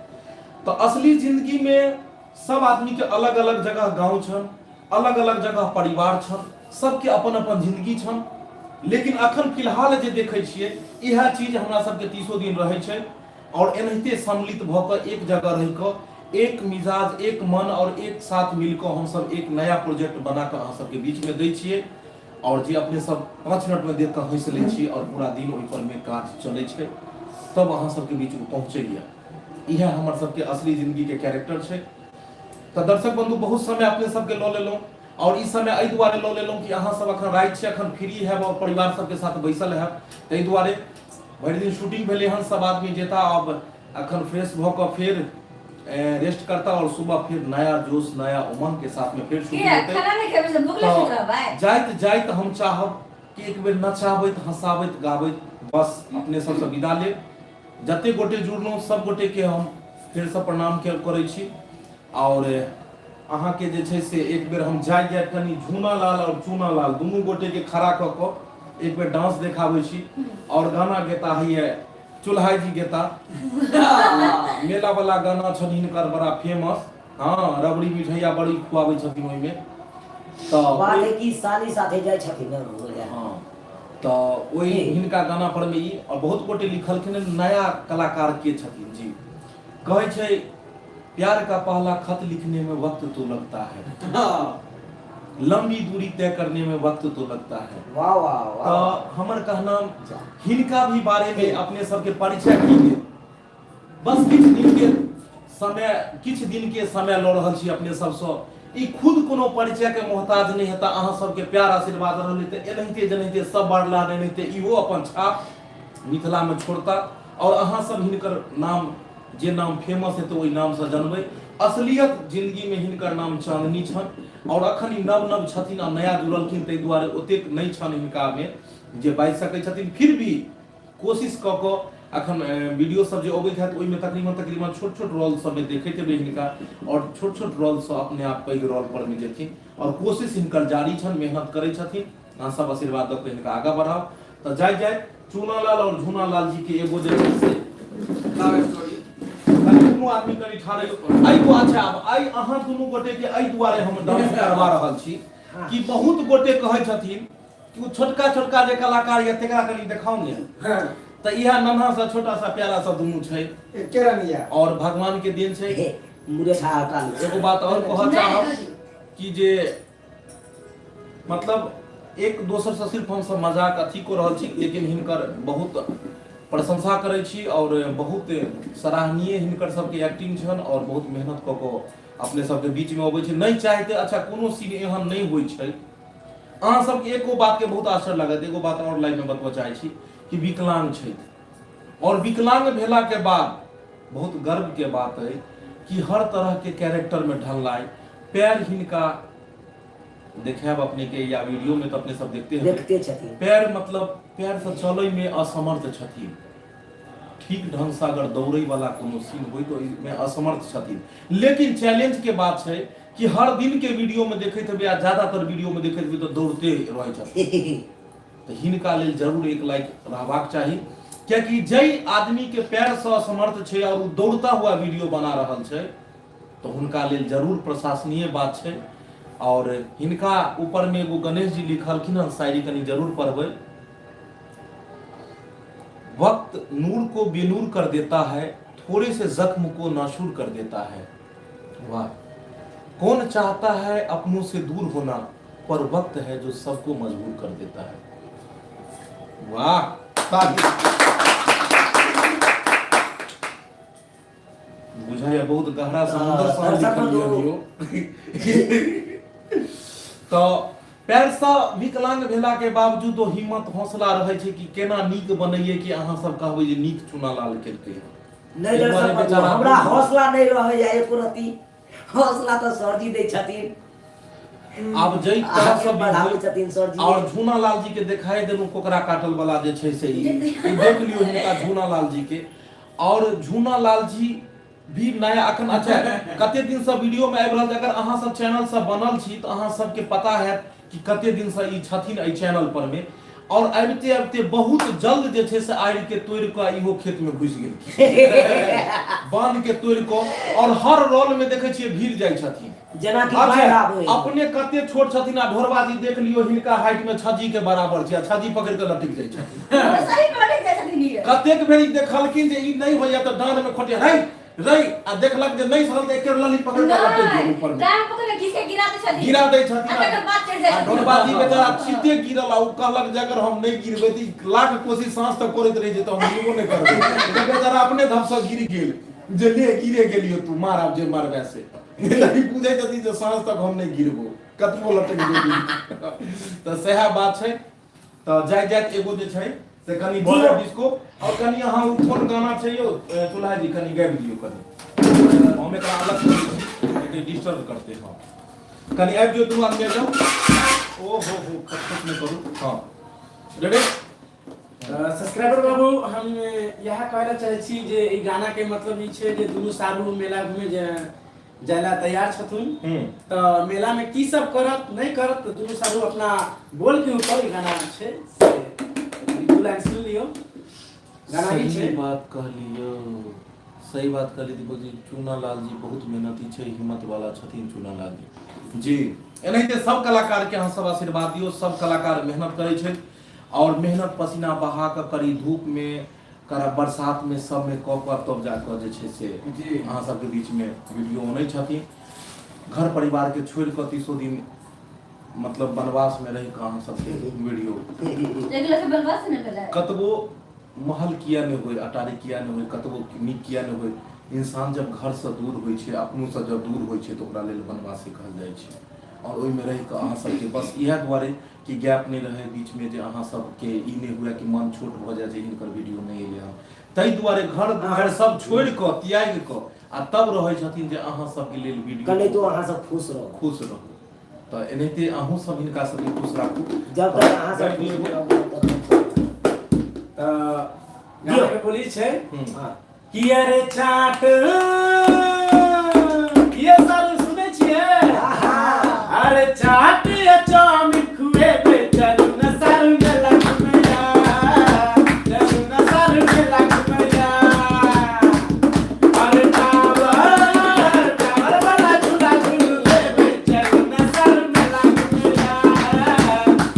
तऽ असली जिंदगी में सब आदमी के अलग अलग जगह गाँव छन अलग अलग जगह परिवार छन सबके अपन अपन जिंदगी छन लेकिन अखन फिलहाल जे देखै छियै इएह चीज हमरा सबके तीसो दिन रहै छै और एनाहिते सम्मिलित भऽ कऽ एक जगह रहि कऽ एक मिजाज एक मन और एक साथ मिल कऽ हमसब एक नया प्रोजेक्ट बना कऽ अहाँ सबके बीच में दै छियै और जे अपने सब 5 मिनट में देख कऽ हँसि लै छी और पूरा दिन ओहि पर में काज चलै छै तब अहाँ सबके बीच ओ पहुँचैया इएह हमर सबके असली जिंदगी के कैरेक्टर छै तऽ दर्शक बंधु बहुत समय अपने सबके लऽ लेलहुँ और ई समय एहि दुआरे लऽ लेलहुँ कि अहाँ सब अखन राति छै अखन फ्री हैब और परिवार सबके साथ बैसल हैब ताहि दुआरे भरि दिन शूटिंग भेलै हन सब आदमी जेता अब अखन फ्रेश भऽ कऽ फेर रेस्ट करता और सुबह फिर नया जोश नया उमंग के साथ में फिर शूटिंग हेतै खाना नहीं खेबै से भूख लगैत रहबै जाइत जाइत हम चाहब कि एक बेर नचाबैत हंसाबैत गाबैत बस अपने सबसँ विदा लेब जते गोटे जुड़लहुँ सब गोटे के हम फेरसँ प्रणाम करै छी और अहाँके जे छै से एक बेर हम जाइत जाइत कनि झूना लाल और चूना लाल दुनू गोटे के खड़ा कऽ कऽ एक बेर डांस देखाबै छी और गाना गेता होइए चुल्हाई जी गेता मेला वाला गाना छनि हिनकर बड़ा फेमस हँ रबड़ी मिठैया बड़ी खुआबै छथिन ओहिमे तऽ बात है कि साली साथे जाइ छथिन ने घूमै लए। हँ तऽ ओहि हिनका गाना पर मे ई और बहुत गोटे लिखलखिन हन नया कलाकार के छथिन जी कहै छै प्यार का पहला खत लिखने में वक्त तो लगता है लंबी दूरी तय करने में वक्त तो लगता है वाह वाह वाह तो हमर कहना हिनका भी बारे में अपने सबके परिचय की गेल बस किछु दिन के समय किछु दिन के समय लऽ रहल छी अपने सबसँ ई खुद कोनो परिचय के मोहताज नहि हेता अहाँ सबके प्यार आशीर्वाद रहलै तऽ एनाहिते जेनाहिते सब बढ़ला एनाहिते इहो अपन छाप मिथिला में छोड़ता और अहाँ सब हिनकर नाम जे नाम फेमस हेतै ओहि नामसँ जनबै असलियत जिंदगी में हिनकर नाम चांदनी छन और अखन ई नव नव छथिन आ नया जुड़लखिन ताहि दुआरे ओतेक नहि छन हिनका में जे बाजि सकै छथिन फिर भी कोशिश कऽ कऽ अखन वीडियो सब जे अबैत हैत ओहिमे तकरीबन तकरीबन छोट छोट रोल सबमे देखैत हेबै हिनका और छोट छोट रोलसँ अपने आप पैघ रोल पर मे जेथिन और कोशिश हिनकर जारी छन मेहनत करै छथिन अहाँ सब आशीर्वाद दऽ कऽ हिनका आगाँ बढ़ाउ तऽ जाइत जाइत चूनालाल और झूनालाल जी के एगो जे छै से लव स्टोरी कनि दुनू आदमी कनि ठाढ़ एहि को अच्छा आब आइ अहाँ दुनू गोटे के एहि दुआरे हम डांस करवा रहल छी कि बहुत गोटे कहै छथिन कि ओ छोटका छोटका जे कलाकार यऽ तकरा कनि देखाउ ने तऽ इएह नन्हा सा छोटा सा प्यारा सा दुनू छै एके रंग यऽ और भगवान के देन छै हे, मुरेठा हटा लै एगो बात और कहऽ चाहब कि जे मतलब एक दोसर से सिर्फ हमसब मजाक अथी कऽ रहल छी लेकिन हिनकर बहुत प्रशंसा करै छी और बहुत सराहनीय हिनकर सबके एक्टिंग छनि और बहुत मेहनत कऽ कऽ अपने सबके बीच में अबै छै नहि चाहते अच्छा कोनो सीन एहन नहि होइ छै अहाँ सबके एको बात के बहुत आश्चर्य लागत एगो बात और लाइव में बतबऽ चाहै छी कि विकलांग छथि और विकलांग भेला के बाद बहुत गर्व के बात है कि हर तरह के कैरेक्टर में ढलनाइ पैर हिनका देखायब अपने के या वीडियो में तो अपने सब देखते हैं देखते छथिन पैर मतलब पैर से चलै में असमर्थ छथिन ठीक ढंग से अगर दौड़े वाला कोनो सीन होय तो में असमर्थ छथिन लेकिन चैलेंज के बात छै कि हर दिन के वीडियो में देखैत हेबै आ ज्यादातर वीडियो में देखैत हेबै तऽ दौड़ते रहै छथिन तऽ हिनका लेल जरूर एक लाइक रहबाक चाही कियाकि जाहि आदमी के पैर से असमर्थ छै और ओ दौड़ता हुआ वीडियो बना रहल छै तऽ हुनका लेल जरूर प्रशंसनीय बात छै और हिनका ऊपर में एगो गणेश जी लिखलखिन हन शायरी कनि जरूर पढ़बै वक्त नूर को बेनूर कर देता है थोड़े से जख्म को नासूर कर देता है वाह कौन चाहता है अपनों से दूर होना पर वक्त है जो सबको मजबूर कर देता है वाह ताली बुझाइए। बहुत गहरा समुद्र सँ दर्शक लिखलियै बंधु। यौ। तऽ पैरसँ विकलांग भेलाके बावजूदो हिम्मत हौसला रहै छै कि केना नीक बनैयै कि अहाँ सब कहबै जे नीक चुनालाल केलकै हन। नहि एहि दुआरे दर्शक बंधु बेचारा हमरा हौसला नहि रहैया एको रति हौसला तऽ सरजी दै छथिन आब जै तरह अहाँके से बढ़ाबै छथिन सरजी और झूनालाल जी के देखाई देलहुँ कोकरा काटल वाला जे छै से ई ई देख लियौ हिनका झूनालाल जी के और झूनालाल जी भी नया अखन अच्छा कते दिन से वीडियो में आबि रहल छै अगर अहाँ सब चैनल से बनल छी तऽ अहाँ सबके पता हैत कि कते दिन से ई छथिन एहि चैनल पर में और आबिते आबिते बहुत जल्द जे छै से आड़ि के तोड़ि कऽ इहो खेत में घुसि गेलखिन बान्ह के तोड़ि कऽ और हर रोल में देखै छियै भीड़ जाइ छथिन जेनाकि बाढ़ि अच्छा आबै अपने कते छोट छथिन आ ढोरबा जी देख लियो हिनका हाइट में छज्जी के बराबर छै आ छज्जी पकड़ के लटकि जाइ छथिन सही में लटकि जाइ छथिन ई। कतेक बेर ई देखलखिन जे ई नहि होइया तऽ डाँड़ में खोटे रै रै आ देखलक जे नहि सहल तऽ एके लली पकड़ के लटकि गेल ऊपर में डाँड़ पकड़ के घीच के गिरा दै छथिन गिरा दै छथिन आ तकर बाद चढ़ि जाइ आ छथिन ढोरबा जी बेचारा चिते गिरल आ ओ कहलक जे अगर हम नहि गिरबै तऽ ई लाख कोशिश साँस तक करैत रहि जेतै हम गिरबो नहि करबै तऽ बेचारा अपने धपसँ गिर गेल जे ले गिरे गेलियो तू मार आब जे मारबै से ई बुझै छथिन जे साँझ तक हम नहि गिरबो कतबो लटकि जेबी तऽ सएह बात छै तऽ जाइत जाइत एगो जे छै से कनि भऽ जाय डिस्को आओर कनि अहाँ ओ कोन गाना छै यौ चूल्हा जी कनि गाबि दियौ कनि हम एकरा अलग करै छी एते डिस्टर्ब करतै हँ कनि आबि जाउ दुनू आदमी आबि जाउ ओ हो हो खटखट नहि करू हँ रेडी सब्सक्राइबर बाबू हम इएह कहै लए चाहै छी जे ई गानाके मतलब ई छै जे दुनू सारू मेला घूमे जे जाय लए तैयार छथुन तऽ मेलामे की सब करत नहि करत तऽ दुनू सारू अपना बोलके ऊपर ई गाना छै से दू लाइन सुनि लियौ गाना ई छै सही बात कहलियौ सही बात कहली दीपक जी चूना लाल जी बहुत मेहनती छै हिम्मत वाला छथिन चूना लाल जी जी एनाहिते सब कलाकार के अहाँ सब आशीर्वाद दियौ सब कलाकार मेहनत करै छै और मेहनत पसीना बहा कऽ करी धूप में करा बरसात में सब में कऽ कऽ तब जा कऽ जे छै से जी। अहाँ सबके बीच में वीडियो अनै छथिन घर परिवार के छोड़ि कऽ तीसो दिन मतलब वनवास में रहि कऽ अहाँ सबके वीडियो एक लख बनवास ने भेलै कतबो महल किया नहि होय अटारी किया नहि होय कतबो नीक किया नहि होय इंसान जब घरसँ दूर होइ छै अपनोसँ जब दूर होइ छै तऽ ओकरा लेल वनवासी कहल जाइ छै आओर ओहिमे रहि कऽ अहाँ सबके बस इएह दुआरे कि गैप नहि रहै बीचमे जे अहाँ सबके ई नहि हुए कि मन छोट भऽ जाय जे हिनकर वीडियो नहि एलै हन ताहि दुआरे घर दुआरि सब छोड़ि कऽ त्यागि कऽ आ तब रहै छथिन जे अहाँ सबके लेल वीडियो कनितो अहाँ सब खुश रहू खुश रहू तऽ एनाहिते अहूँ सब हिनका सबके खुश राखू जब तक अहाँ सब खुश रहू तब तक तऽ गानाके बोली छै हाँ किया रे चाट किया सारू सुनै छियै अरे चाट या चाउमिन खुएबे चलू न सारू मेला घुमैया चलू न सारू मेला घुमैया अरे टावर टावर वाला झूला झूलेबे चलू न सारू मेला घुमैया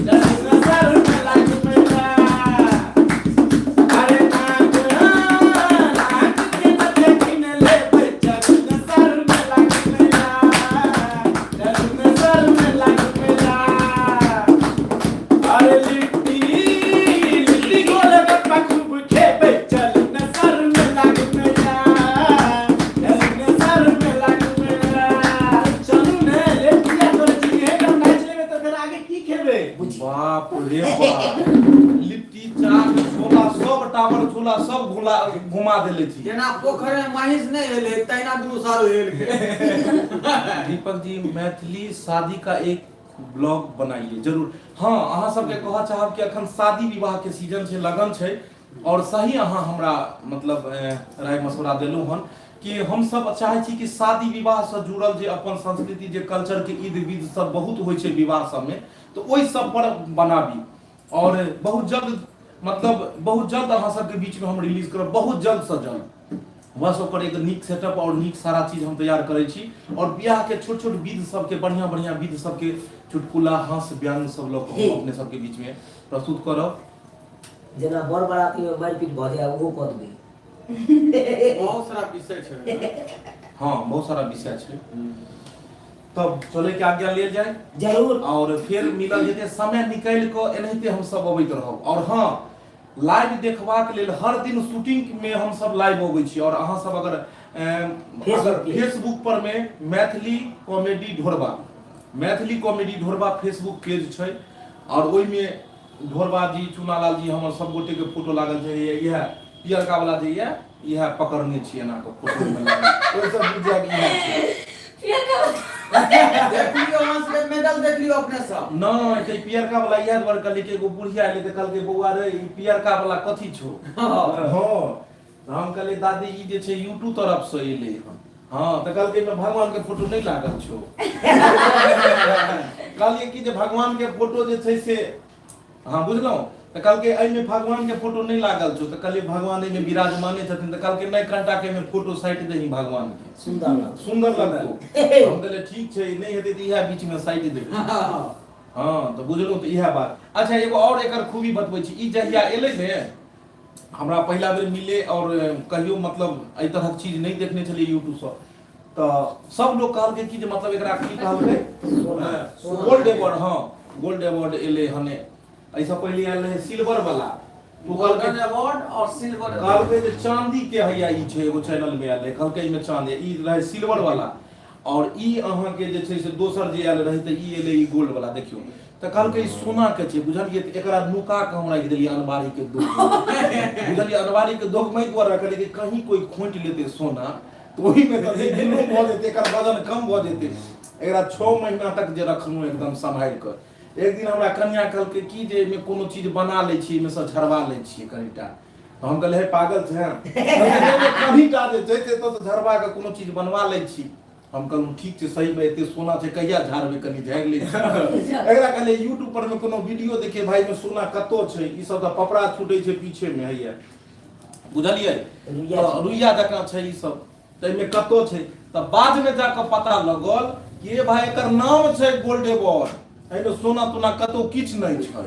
चलू न सारू मेला घुमैया अरे नाक नाक के नथिया किन लेबै चलू न सारू मेला घुमैला चलू न सारू मेला घुमैला अरे लिट्टी लिट्टी गोलगप्पा खूब खेबै चलू न सारू मेला घुमैला चलू न सारू मेला घुमैला चलू ने लेट किया करै छी हे हम नाचि लेबै तऽ फेर आगे की खेबै बाप रे बाप लिट्टी चाट छोला सब टावर छोला सब घुला घुमा देले छी जेना पोखरि में महिष नहि हेले तहिना दुनू सारू हेल गेल दीपक जी मैथिली शादी का एक ब्लॉग बनाइए जरूर हाँ अहाँ सबके कहऽ चाहब कि अखन शादी विवाह के सीजन छै लगन छै और सही अहाँ हमरा मतलब राय मशवरा देलहुँ हन कि हम सब चाहै छी कि शादी विवाह से जुड़ल जे अपन संस्कृति जे कल्चर के ईद विध सब बहुत होइ छै विवाह सबमे तऽ ओहि सब पर बनाबी और बहुत जल्द मतलब बहुत जल्द अहाँ सबके बीच में हम रिलीज करब बहुत जल्द से जल्द बस ओकर एक नीक सेटअप और नीक सारा चीज हम तैयार करै छी और बियाह के छोट छोट विध सबके बढ़िया बढ़िया विध सबके चुटकुला हास्य व्यंग सब लऽ कऽ हम अपने सबके बीच में प्रस्तुत करब जेना बर बराती में मारि पीट भऽ जाय ओहो कऽ देबै बहुत सारा विषय छै हाँ बहुत सारा विषय छै तब चले के आज्ञा लेल जाय जरूर और फिर मिलल जेते समय निकालि कऽ एनाहिते हम सब अबैत रहब और हाँ लाइव देखबाक लेल हर दिन शूटिंग में हम सब लाइव अबै छी और अहाँ सब अगर अगर फेसबुक पर में Maithili comedy Dhorba Maithili comedy Dhorba Facebook page छै और ओहिमे ढोरबा जी चुनालाल जी हमर सब गोटे के फोटो लागल छै इएह पियरका वाला जे यऽ इएह पकड़ने छी एना कऽ फोटो में लागल ओहि सब बुझि जायब इएह छै देख लियौ अहाँ सबके मेडल देख लियौ अपने सब नहि तऽ ई पियरका वाला इएह दुआरे कहलियै कि एगो बुढ़िया एलै तऽ कहलकै बौआ रे ई पियरका वाला कथी छौ हँ तऽ हम कहलियै दादी ई जे छै यूट्यूब तरफ से एलै हन हँ तऽ कहलकै एहिमे भगवान के फोटो नहि लागल छौ कहलियै कि जे भगवान के फोटो जे छै से हँ बुझलहुँ तऽ कहलकै एहिमे भगवान के फोटो नहि लागल छौ तऽ कहलियै भगवान एहिमे विराजमाने छथिन तऽ कहलकै नहि कनिटा के एहिमे फोटो साटि दही भगवान के सुन्दर लगतौ सुन्दर लगतौ हम कहलियै ठीक छै नहि हेतै तऽ इएह बीचमे साटि देबै हँ तऽ बुझलहुँ तऽ इएह बात अच्छा एगो आओर एकर खूबी बतबै छी ई जहिया एलै ने हमरा पहिला बेर मिले आओर कहियो मतलब एहि तरहक चीज नहि देखने छलियै यूट्यूबसँ तऽ सब लोग कहलकै कि जे मतलब एकरा की कहलकै गोल्ड अवार्ड हँ गोल्ड अवार्ड एलै हने एहिसँ पहिले आयल रहै सिल्वर वाला ओ कहलकै गोल्डन अवार्ड और सिल्वर कहलकै जे चांदी के हैया ई छै एगो चैनल में आयल रहै कहलकै एहिमे चांदी ई रहै सिल्वर वाला और ई अहाँके जे छै से दोसर जे आयल रहै तऽ ई एलै ई गोल्ड वाला देखियौ तऽ कहलकै ई सोना के छै बुझलियै तऽ एकरा नुका कऽ हम राखि देलियै अलमारी के दोख मे। बुझलियै अलमारी के दोख मे एहि दुआरे रखलियै कि कहीं कोई खोंटि लेतै सोना तऽ ओहिमे तऽ नहि ढिलो भऽ जेतै एकर वजन कम भऽ जेतै एकरा 6 महीना तक जे रखलहुँ एकदम सम्हारि कऽ एक दिन हमरा कनिया कहलकै कि जे एहिमे कोनो चीज बना लै छी एहिमे सँ झड़वा लै छियै कनिटा तऽ हम कहलियै हे पागल छै कनिटा जे छै से एतऽसँ झड़वा कऽ कोनो चीज बनवा लै छी हम कहलहुँ ठीक छै सहीमे एते सोना छै कहिया झाड़बै कनि झाड़ि लै छी एकरा कहलियै यूट्यूब पर मे कोनो वीडियो देखियै भाई एहिमे सोना कतौ छै ई सब तऽ पपड़ा छूटै छै पीछे मे हैया बुझलियै रुइया तऽ रुइया जकाँ छै ई सब ताहिमे कतौ छै तऽ बादमे जाकऽ पता लगल कि ए भाई एकर नाम छै गोल्ड अवार्ड एहिमे सोना तोना कतौ किछु नहि छै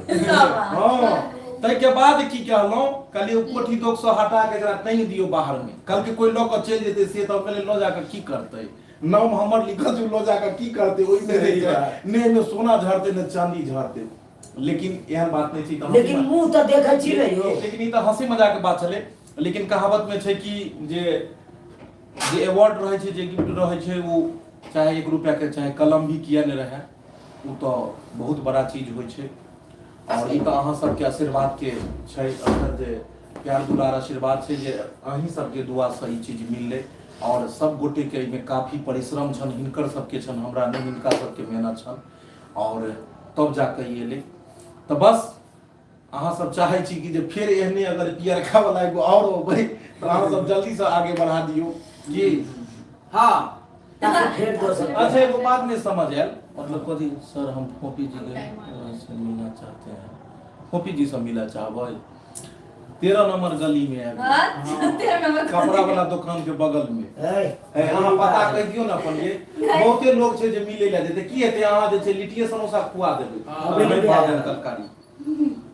हँ ताहिके बाद की कहलहुँ कहलियै ओ कोठी दोकसँ हटा कऽ एकरा टाँगि दियौ बाहरमे कहलकै कोइ लऽ कऽ चलि जेतै से तऽ हम कहलियै लऽ जाकऽ की करतै नाम हमर लिखल छै लऽ जाकऽ की करतै ओहिमे नहि छै नहि एहिमे सोना झड़तै नहि चाँदी झड़तै लेकिन एहन बात नहि छै तऽ लेकिन मुंह तऽ देखै छी ने यौ लेकिन ई तऽ हंसी मजाक के बात छलै लेकिन कहावत में छै कि जे जे अवार्ड रहै छै जे गिफ्ट रहै छै ओ चाहे 1 रुपया के चाहे कलम भी किया नहि रहै ओ तऽ बहुत बड़ा चीज होइ छै और ई तऽ अहाँ सबके आशीर्वाद के छै अक्सर जे प्यार दुलार आशीर्वाद छै जे अहीं सबके दुआ से ई चीज मिललै और सब गोटे के एहिमे काफी परिश्रम छनि हिनकर सबके छनि हमरा नहि हिनका सबके मेहनत छनि और तब जाके ई एलै तऽ बस अहाँ सब चाहै छी कि जे फेर एहने अगर पियरका वाला एगो और अबै तऽ अहाँ सब जल्दी से आगे बढ़ा दियौ की हाँ ताकि फेर दोसर अच्छा एगो बात नहीं समझ आयल मतलब कथी सर हम फोपी जी के से मिलना चाहते हैं फोपी जी से मिला चाहबै 13 नंबर गली में आबि अच्छा, 13 नंबर कपड़ा वाला दुकान के बगल में ए, है अहाँ पता कहि दियौ ने अपन जे बहुते लोग छै जे मिलै लए जेतै की हेतै अहाँ जे छै लिट्टिए समोसा खुआ देबै हँ। नहि भाजन तरकारी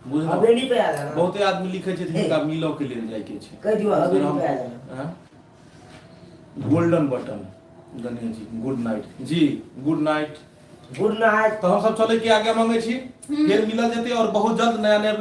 बुझलहुँ हवेली पे आ जाना बहुते आदमी लिखै छै हिनका मिलऽ के लेल जाइके छै कहि दियौ हवेली पे आ जाना हाँ? Golden button Ganesh ji good night ji good night good night तऽ हमसब चलै के आज्ञा मांगै छी फेर मिलल जेतै और बहुत जल्द नया नया